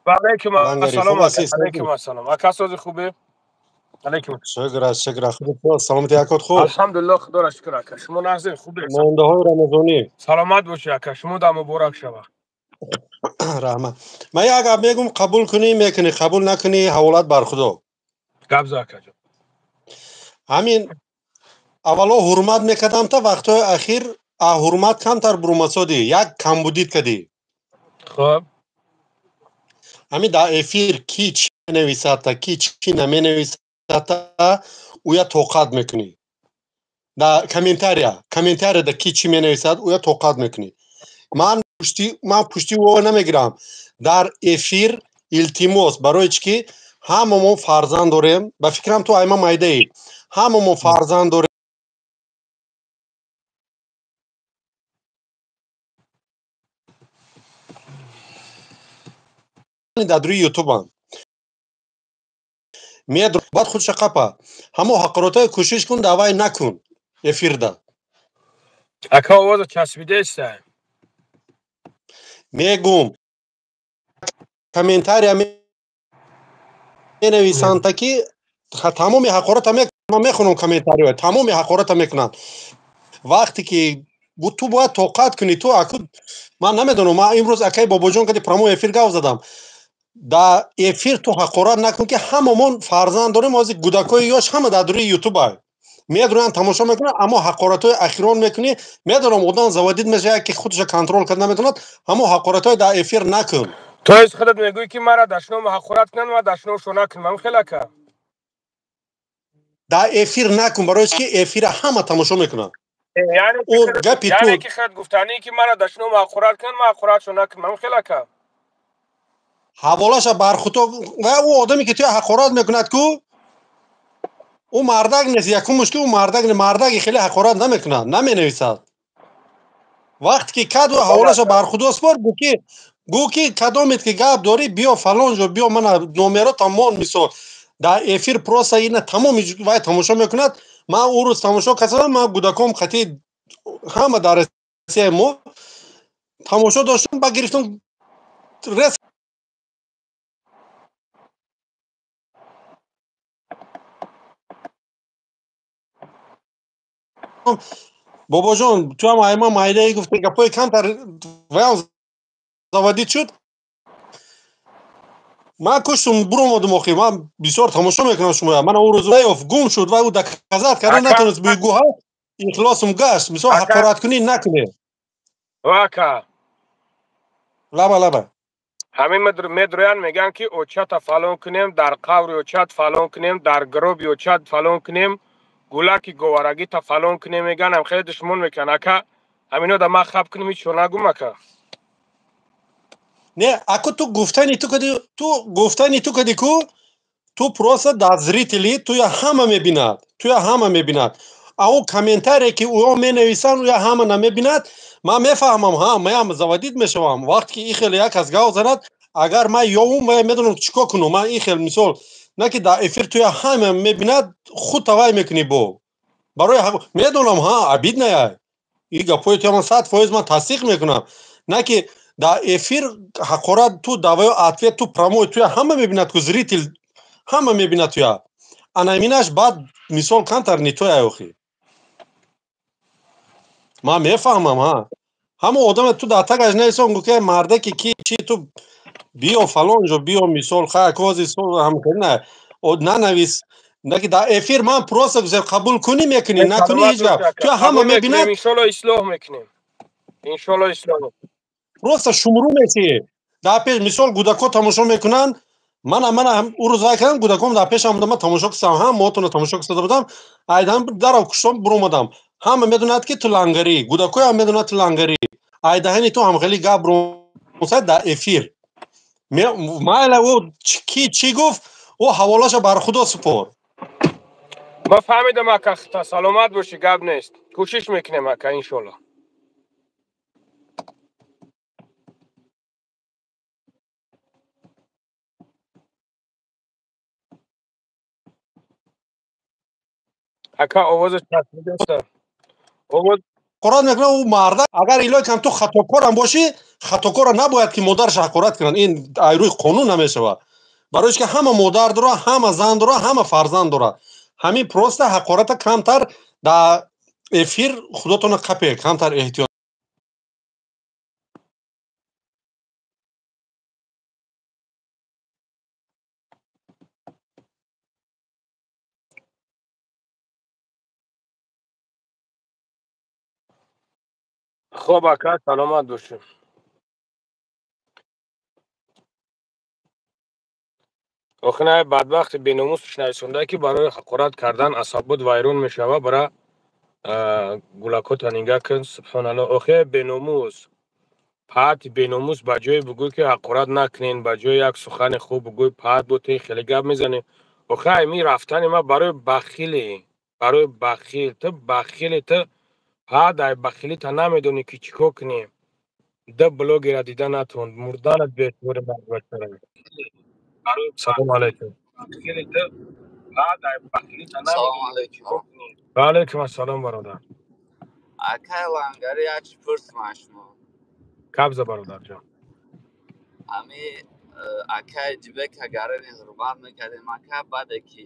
алейкум. Ассалом алейкум. Ассалом ака, сози, хубе? Алейкум. Шукр, шукр, хуб, саломати акот, хуб. Алҳамдулиллоҳ, худоро шукр ака. Шумо нағзед, хубе? Мондаҳои рамазонӣ. Саломат бошед ака, шумо да муборак шава. Раҳмат. Ман як гап мегум, қабул кунӣ, мекунӣ, қабул накунӣ, ҳаволат бар худо. Гап за, акаҷон. Ҳамин аввало ҳурмат мекардам, та вақтҳои ахир ҳурмат камтар бурумасодӣ, як камбудид кардӣ. Хуб. Ҳамин дар эфир ки чӣ менависадта, ки чӣ наменависадта, уя тоқат мекунӣ. Дар комментария, комментарияда ки чӣ менависад, уя тоқат мекунӣ. Ман пушти ӯ намегирам. Дар эфир, илтимос, барои чӣ ки ҳамамо фарзанд дорем, ба фикрам ту айма майдаӣ, ҳамамо фарзанд дорем. Дар рӯи ютубам баъд худша қапа, ҳамо ҳақоротҳое кӯшиш кун, давай накун эфирда. Ака, овоза часпидаеста. Мегум, комментария менависанд, ки тамоми ҳақората мехонам, комментарио тамоми ҳақората мекунанд. Вақте ки ту бояд тоқат кунӣ, ту аку, ман намедонам, ман имрӯз акаи Бобоҷон кади прямой эфир гап задам. Дар эфир ту ҳақорат накун, ки ҳамамон фарзанд дорем. Ҳозир кӯдакҳои ёш ҳама дар рӯи ютуба медуранд, тамошо мекунанд, аммо ҳақоратҳои ахирон мекунӣ. Медонам, одам заводить мешавад, ки худша контроль карда наметавонад. Ҳамо ҳақоратҳои дар эфир накун. То есть худат мегӯӣ, ки мара дашном ҳақорат кунанд, ма дашномшо накунам, хел ака? Дар эфир накун, барои ки эфира ҳама тамошо мекунанд. Яъне ки худат гуфтанӣ, ки мара дашном ҳақорат кунанд, ма ҳақоратшо накунам, хел ака? Ҳаволаша бар худо. Ва ӯ одаме ки туя ҳақорат мекунад ку, ӯ мардак нест. Якумуш ки ӯ мардак не, мардаки хеле ҳақорат намекунад, наменависад. Вақте ки кад, ҳаволаша бар худо спор. Гӯ ки кадомет ки гап дорӣ, биё фалон ҷо, биё, мана номеро тамон. Мисол, дар эфир просто ина тамоми вай тамошо мекунад. Ман ӯ рӯз тамошо кардам, ман кӯдаком қати ҳама дар Россияи мо тамошо доштам, ба гирифтам рес. Бобоҷон, ту ҳам айма майдаи, гуфти гапҳои камтар ваям заводить шуд. Ман куштум, буромадум. Охи ман бисёр тамошо мекунам шумоя. Мана ӯ рӯз ёфт, гум шуд ва ӯ доказать карда натонист. Буйгӯ ихлосум гашт. Мисол, ҳақораткунӣ накунед. Ака. Лаба, лаба. Ҳамин медроянд, мегӯянд, ки очата фалон кунем, дар қаври очат фалон кунем, дар гроби очат фалон кунем, гулаки говарагита фалон кунем, мегӯянд. Ҳам хеле душмон мекунанд, ака. Ҳамино да ман хаб кунем, ҳичо нагум, ака? Не, аку, ту гуфтани ту кади, ту гуфтани ту кади ку, ту просто дар зрители туя ҳама мебинад, туя ҳама мебинад. А ӯ комментарие ки ӯ менависанд, ӯя ҳама намебинад. Ман мефаҳмам, ҳа, маям заводить мешавам, вақте ки и хеле як кас гав занад. Агар ман ёвум, вая медонам чӣ кор кунам. Ман и хел мисол на ки дар эфир туя ҳама мебинад, худ тавай мекунӣ бо барои медонам, ҳа, обидная и гапҳои туя, ман 100% ман тасдиқ мекунам. На ки дар эфир ҳақорат ту даваю ответ, ту прямой туя ҳама мебинад ку, зритель ҳама мебинад туя. Анаминаш баъд мисол камтар не тоя. Охи ман мефаҳмам, ҳа, ҳама одаме ту дар тагаш нависон, гу ки мардаки ки чи, ту биё фалон ҷо, биё, мисол, ха, кози ҳамкори нанавис. Наки дар эфир ман просто қабул кунӣ мекунӣ, накунӣ ҳеҷ гап, туя ҳама мебинад. Иншолло, ислоҳ мекунем, иншолло, ислоҳ. Просто шумрӯ месӣ дар пеш, мисол, кӯдакҳо тамошо мекунанд. Мана ӯ рӯз вай кардам, кӯдаком дар пешам будам, ман тамошо кистам, ҳам мотона тамошо кистода будам. Айдам дарав куштом, буромадам. Ҳама медонад, ки ту лангарӣ, кӯдакҳоям медонад, ту лангарӣ. Айдаҳани ту ҳам хеле гап русад дар эфир. Майла, ӯ ки чӣ гуфт, ӯ ҳаволаша бар худо супор. Ман фаҳмидам, ака, саломат бошӣ, гап нест, кӯшиш мекунем, ака, иншолло. Ака овозаш часпидаста. Овоз ҳақорат мекунад ӯ марда. Агар илоҳи кам ту хатокорам бошӣ, хатокорро набояд ки модараш ҳақорат кунанд. Ин айрӯи қонун намешавад. Барои ки ҳама модар дорад, ҳама зан дорад, ҳама фарзанд дорад. Ҳамин просто ҳақората камтар дар эфир худотона қапе, камтар эҳтиёт. Хоб ака, саломат бошед. Охир на бадбахти беномусш нависонда ки барои ҳақорат кардан асабот вайрон мешава, бара гулакота нигаҳ кун, субҳоналлоҳ. Охир беномус, паҳати беномус ба ҷое бугӯй ки ҳақорат накунен, ба ҷои як сухани хуб бугӯй, паҳат бо те хеле гап мезанӣ. Охир ами рафтани ма барои бахиле, барои бахил, ту бахиле, ту паҳат ай бахилита намедонӣ ки чӣ кор кунӣ. Ду блогера дида натон, мурданат беэътибори мард. Салом алейкум. Салом алейкум. Ва алейкум ассалом бародар. Акай Лангари, як чӣ пурсман шумо. Кабза бародарҷон. Ами акай Дибек агарани ҳурмат мекардем, ака баъде ки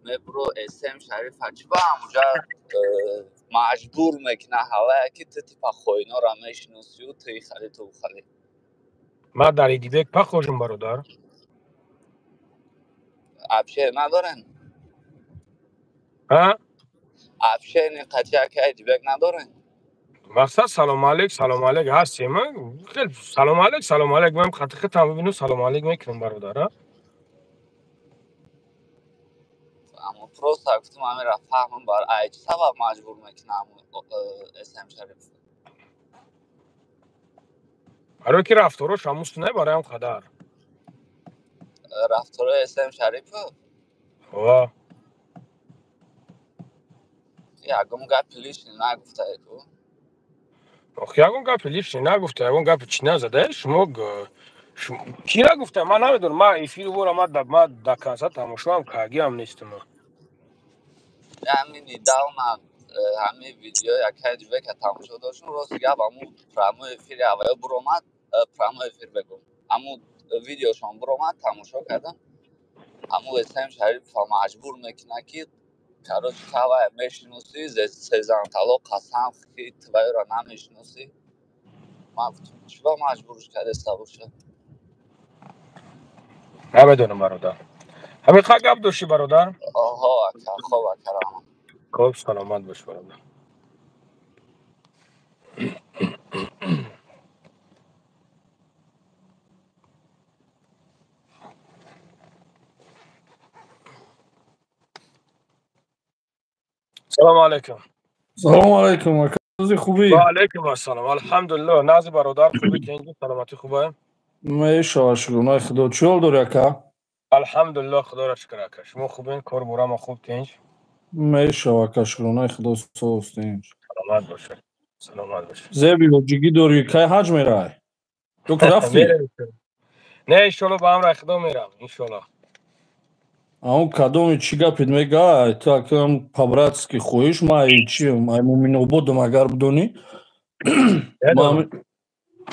мебуро СМ Шарифа чӣ ба ҳамуҷа маҷбур мекуна ҳавая ки ту типа хоинора мешиносию ту ихали ту ухали. Ман дар Идибек пахожум бародар. Абшер надорен? Ҳа? Абшерни қатъи акай Идибек надорен? Мақсад салом алейк, салом алейк ҳастем. Хел салом алейк, салом алейк. Ман хати хитам бибину салом алейк мекунам бародар, а? Аммо просто гуфтам амира фаҳмам бар ай чӣ сабаб маҷбур мекунам СМ Шариф. Барои ки рафторош ҳамус не барои ҳам қадар. Рафторои СМ Шарипов? Ва. Ягон гапи лишний нагуфтае ку? Ох, ягон гапи лишний нагуфта, ягон гапи чӣ назада, шумо чӣ нагуфта, ман намедонам, ман эфири вора ман до конца тамошоам кагиам нестам. Ҳамин недавно ҳамин видео якай Дибека тамошо доштум, рости гап ҳамун прямой эфири аввал буромад, прямой эфир бегум. Ҳамун видеошон буромад, тамошо кардам. Ҳамун СМ Шарипов маҷбур мекунад ки короче тавая мешиносӣ, сезан талоқ қасам ки твоёро намешиносӣ. Ман гуфтам чӣ ба маҷбурш кардаста бошад? Намедонам бародар. Ҳамин ха гап доштӣ бародар? Оҳо ака, хоб ака, раҳмат. Хоб, саломат бош бародар. Салому алейкум. Салому алейкум, ака, хубӣ? Ва алейкум ассалом. Алҳамдулиллоҳ. Нази бародар, хубӣ, тинҷӣ, саломатӣ хубе? Мешава, шукронаи Худо. Чӣ ҳол дорӣ, ака? Алҳамдулиллоҳ, Худоро шукр, ака. Шумо хубен? Кор бурама хуб, тинҷ? Мешава, ака, шукронаи Худо, соз, тинҷ. Саломат бошед. Саломат бошед. Зеби ҳоҷигӣ дорӣ, кай ҳаҷ мерай? Ту ки рафтӣ? Не, иншолло ба амраи Худо мерам, иншолло. Ам кадоми чӣ гапит мега, ту акам по-братски хоҳиш, ма ай чи, ай Муминободам агар бидонӣ.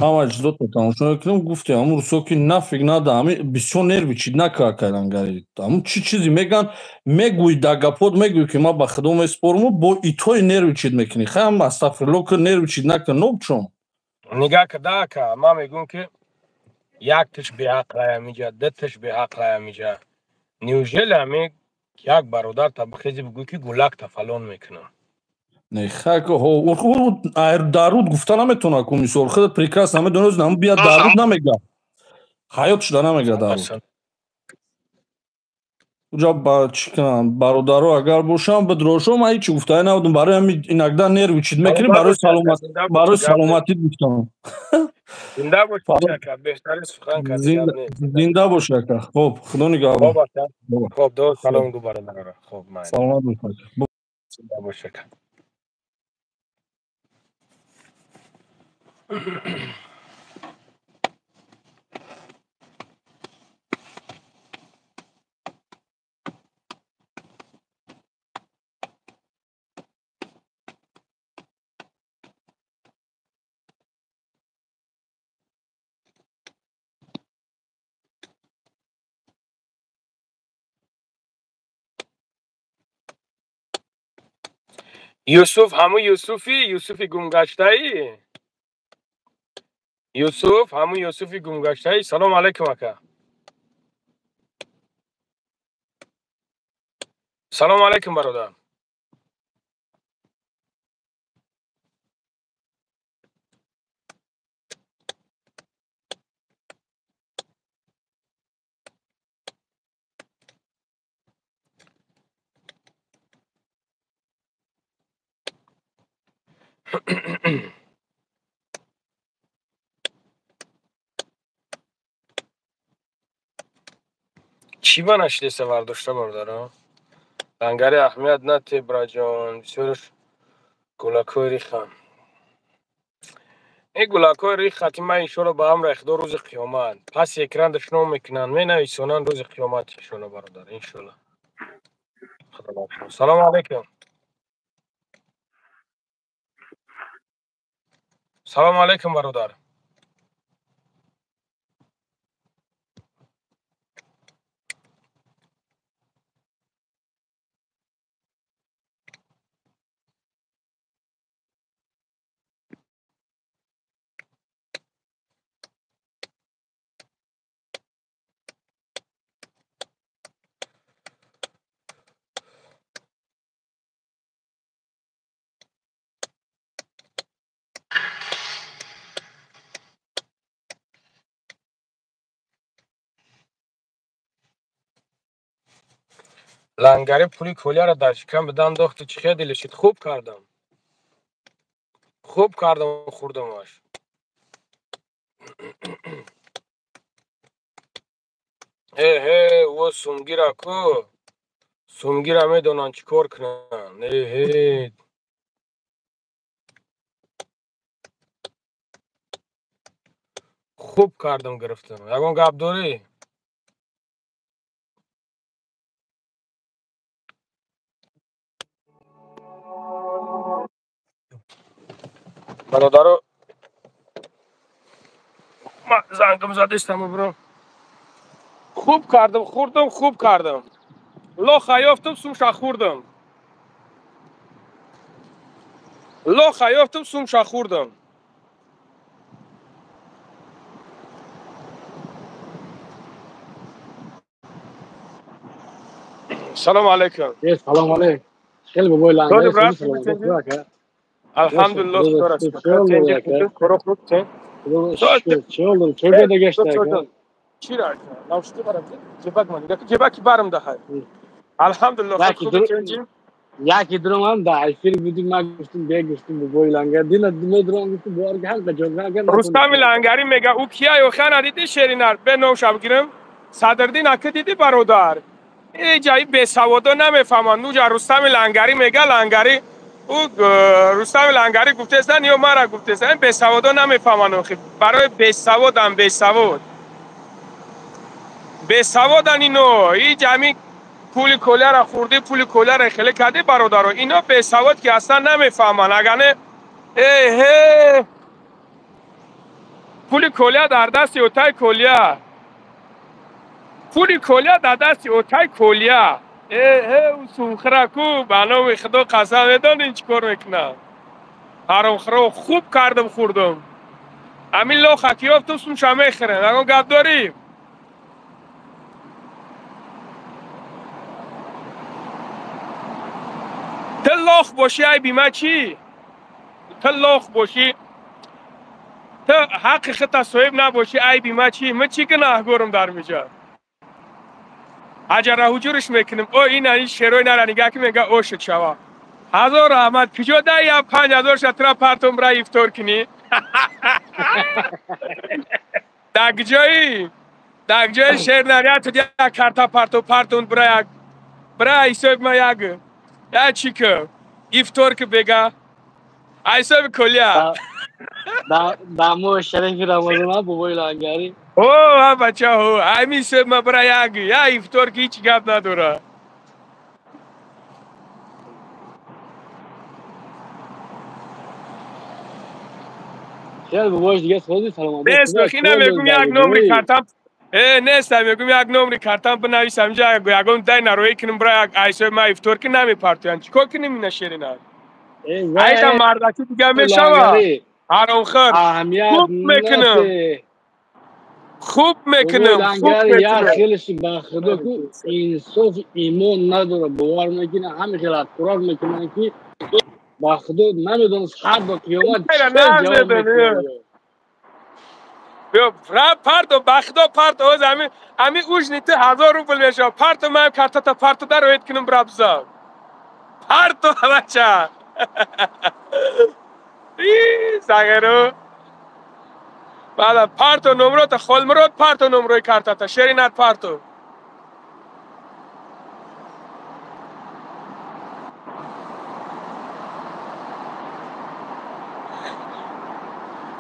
Ҳама чизотро тамошо мекунам, гуфти ҳамун рӯзҳо ки нафиг нада, ҳами бисёр нерви чид нака кайлангари. Ҳамун чӣ чизе меган, мегӯй дар гапот, мегӯй ки ман ба Худо месупорам, бо итои нерви чид мекунӣ. Хай ҳам астағфирулло ки нерви чид накун, нобчон. Нигаҳ када ака, ман мегӯям ки як тиш беақлаям иҷа, ду тиш беақлаям иҷа. Неужели ҳами як бародар та бихези бигӯй ки гулакта фалон мекунам? Не, хай ко ҳо, даруд гуфта наметавона ку мисол, худат прекрасно намедонӣ, ҳам бия даруд намега. Ҳаёт шуда намега даруд. Уҷа ба чӣ кунам, бародаро агар бошам, бидрошо, ман ҳеҷ гуфтае набудам, барои ҳамин иногда нерви чид мекунӣ, барои саломат, барои саломатӣ гуфтам. Зинда бош ака, беҳтарин сухан кардӣ. Зинда бош ака. Хоб, Худо нигаҳбон. Хоб ака. Хоб, до салом гу бародаро. Хоб, майли. Саломат бош ака. Зинда бош ака. Юсуф ҳамун Юсуфи, Юсуфи гумгаштаӣ? Юсуф ҳамун Юсуфи гумгаштаӣ? Салом алайкум, ака. Салом алайкум, бародар. Чӣ ба нашлеса вардошта, бародаро? Лангари аҳамият нате, браҷон, бисёрш гулакҳои рихан. Ин гулакҳои рих хати ман иншоалло ба амри Худо рӯзи қиёмат. Паси экран дашном мекунанд, менависонанд рӯзи қиёмат иншоалло, бародар, иншоалло. Салому алайкум. Салому алайкум, бародар. Лангари пули колияро дар шикам бида андохту чӣ хел дилишид? Хуб кардам. Хуб кардам, хӯрдамаш. Эҳе, о сумгира ку. Сумгира медонанд чӣ кор кунанд. Эҳе. Хуб кардам, гирифтам. Ягон гап дорӣ? Бародаро, ман зангам задистам, бро. Хуб кардам, хӯрдам, хуб кардам. Лоха ёфтам, сумша хӯрдам. Лоха ёфтам, сумша хӯрдам. Салом алайкум. Салом алайкум. Хеле бобои лангари. Алҳамдулиллоҳ, худо шукр. Коро хуб те? Чӣ беда гашта? Чира? Навшти барам. Ҷебак ман. Ҷебаки барам дахай. Алҳамдулиллоҳ, хуб тенҷи. Яки дурам да эфир буди, ма гуфтум, бе гуфтум бобои лангар. Дина медурам гуфтум бор ҳам ба ҷоган. Рустами Лангари мега ӯ кия ё хана диди шеринар бе номша бигирам. Садрдин ака диди, бародар. Э ҷаи бесаводо намефаҳманд. Нуҷа Рустами Лангари мега Лангари ӯ Рустами Лангари гуфтесан ё мара гуфтесан, бесаводо намефаҳманд охи. Барои бесаводам бесавод. Бесаводан ино. И ҷами пули колияра хӯрдӣ, пули колияра хеле кардӣ, бародаро. Ино бесавод ки аслан намефаҳманд. Агар не, эҳе, пули колия дар дасти отай колия. Пули колия дар дасти отай колия. Эҳе, ӯ сумхӯра ку, ба номи Худо қасам, медонӣ чӣ кор мекунам? Ҳаромхӯро хуб кардам, хӯрдам. Ҳамин лоха ки ёфтум, сумша мехӯрем. Ягон гап дорӣ? Ту лох бошӣ, айби ма чӣ? Ту лох бошӣ, ту ҳаққи худта соҳиб набошӣ, айби ма чӣ? Ман чӣ гунаҳгорам дар миҷа? Аҷара ҳуҷурш мекунем. О, ина ин шерои нара нигаҳ ки мега ошуд шава. Ҳазор раҳмат, куҷо дай я 5000 шатра партом бра ифтор кунӣ? Дар куҷои? Дар куҷои шер наря ту як карта парто партон бра як бра ҳисоби ма як я чӣ ки ифтор ки бега ҳисоби колия. Да моҳи шарифи Рамазон бобои лангари. О, ҳа бачаҳо, ҳамин ҳисоби ма бра як я ифтор ки ҳеҷ гап надора. Хеле бобош дига сози саломат. Нест, ина мегум як номри картам. Э, нест, мегум як номри картам бинавис ҳамҷа ягон дай нароӣ кунем бра як ҳисоби ма ифтор ки намепартоянд. Чӣ кор кунем ина шерина? Айда мардаки дига мешава. Ҳаромхӯр. Хуб мекунам. Хуб мекунам. Хуб мекунам. Хеле ба худо ку инсоф имон надора, бовар мекунам, ҳамин хел аққурат мекунам ки ба худо намедонам ҳар до қиёмат ҷавоб мекунам. Парто, ба худо парто, оз ами ужни ту 1000 рубл мешава. Парто ман картата парто дар оед кунам брабза. Парто бача. И сагеру. Бала парто номрота холмрод парто номрои картата шеринат парто.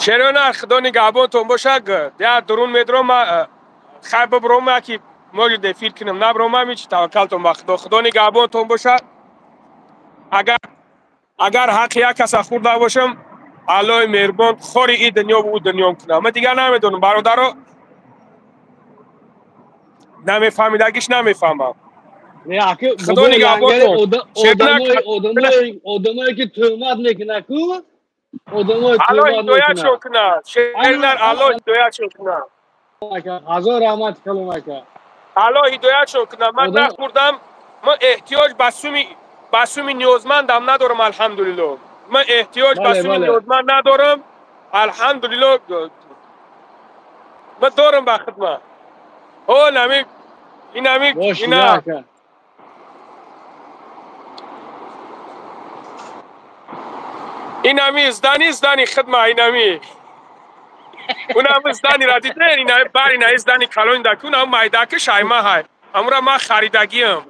Шерина худо нигаҳбонтон бошад. Я дурун медром, хай бибром, ки может эфир кунам, набром, ҳеч таваккалтон ба худо. Худо нигаҳбонтон бошад. Агар ҳаққи як каса хӯрда бошам, Аллоҳи меҳрубон хори и дунё ва ӯ дунём кунам. Ман дигар намедонам, бародаро, намефаҳмидагиш намефаҳмам. Худо нигаҳбонтон. Одамое ки тӯҳмат мекунад ку, одамое Аллоҳ ҳидоятшон кунад. Шернар, Аллоҳ ҳидоятшон кунад. Ҳазор раҳмат калом ака. Аллоҳ ҳидоятшон кунад. Ман нахӯрдам, ман эҳтиёҷ ба суми ниёзмандам надорам, алҳамдулиллоҳ. Ман эҳтиёҷ ба суми ниёзманд надорам, алҳамдулиллоҳ. Ман дорам ба хидмат. Ҳо, нами инами ина инами здани хидма инами. Унам здани ра диден, ина бар ина здани калон да ку, унам майдаки шайма ҳай. Амура ман харидагиам.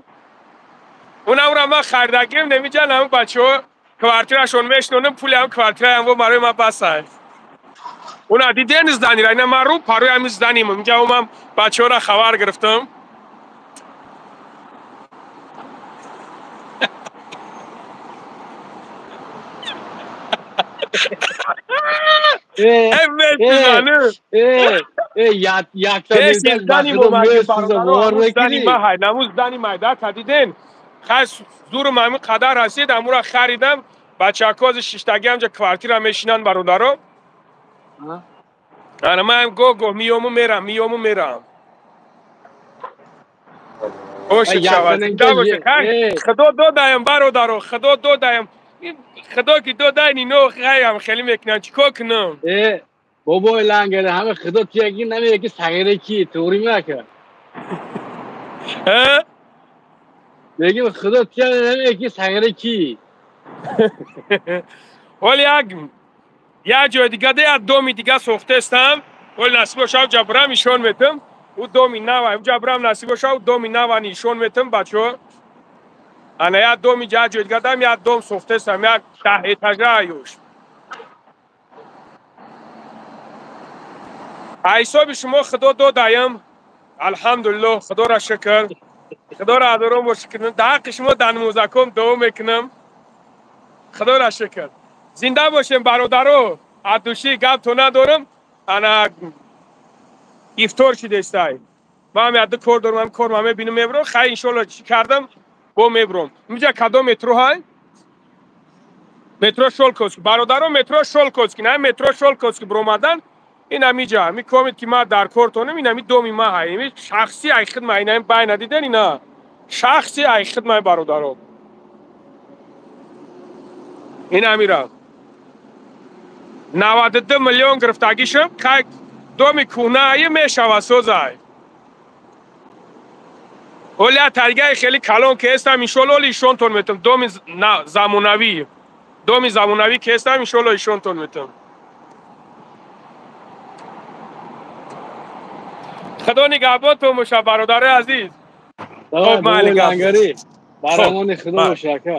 Унамра ман харидагиам, намиҷан ҳам бачаҳо квартирашон мешинонам, пули ҳам квартираям во барои ман басай. Уна диден здани ра, ина ман рӯ парои ҳами зданиам. Инҷа ман бачаҳоро хабар гирифтам. Зурум ҳамин қадар расид, амура харидам. Бачаҳако аз шиштаги ҳамҷа квартира мешинанд, бародаро. Ана ман гоҳ-гоҳ миёму мерам, миёму мерам. Оши шавад. Худо додаям, бародаро, худо додаям. Худо ки додай, ино хаям хеле мекунам, чикор кунам? Бобои лангаре, ҳама худо тияги намеяки ки сағире ки, туғри меака. Мегим худо тия намеяки ки сағире ки. Ҳоли як ҷои дига де як доми дига сохтаестам. Ҳоли насиб бошад, ҷа бирам нишон метам. Ӯ доми нава, ҷа бирам насиб бошад, ӯ доми нава нишон метам, бачаҳо. Ана як доми ҷа ҷои дига дам, як дом сохтаестам, як 10 этажа аюш. Ҳисоби шумо худо додаям, алҳамдулиллоҳ, худоро шукр. Худоро ҳазорон бор шукр. Дар ҳаққи шумо дар намозаком дуо мекунам. Худоро шукр. Зинда бошем, бародаро. Аз души гап то надорам. Ана ифтор шидестай. Ман ҳам яду кор дорам, кор ман мебинам, мебрам. Хай иншоалло чӣ кардам, бо мебрам. Инҷа кадом метро ҳай? Метро Шолковский. Бародаро, метро Шолковский. На метро Шолковский бромадан. Ин ҳамиҷа. Ми комит ки ман дар кор тонам, ин ҳами доми ма ҳай. Ин шахси ай хидма, ин ҳами бай надиден, ина. Шахси ай хидма, бародаро. Ин ҳамира. 92 миллион гирифтагишам, хай доми кӯҳнаи мешава созай. Оля таргаи хеле калон ки ҳестам, иншоалло оли ишонтон метам. Доми замонавӣ. Доми замонавӣ ки ҳестам, иншоалло ишонтон метам. Худо нигаҳбонтон бошад, бародарои азиз. Хоб, майли, лангари. Барамони худо боша, ака.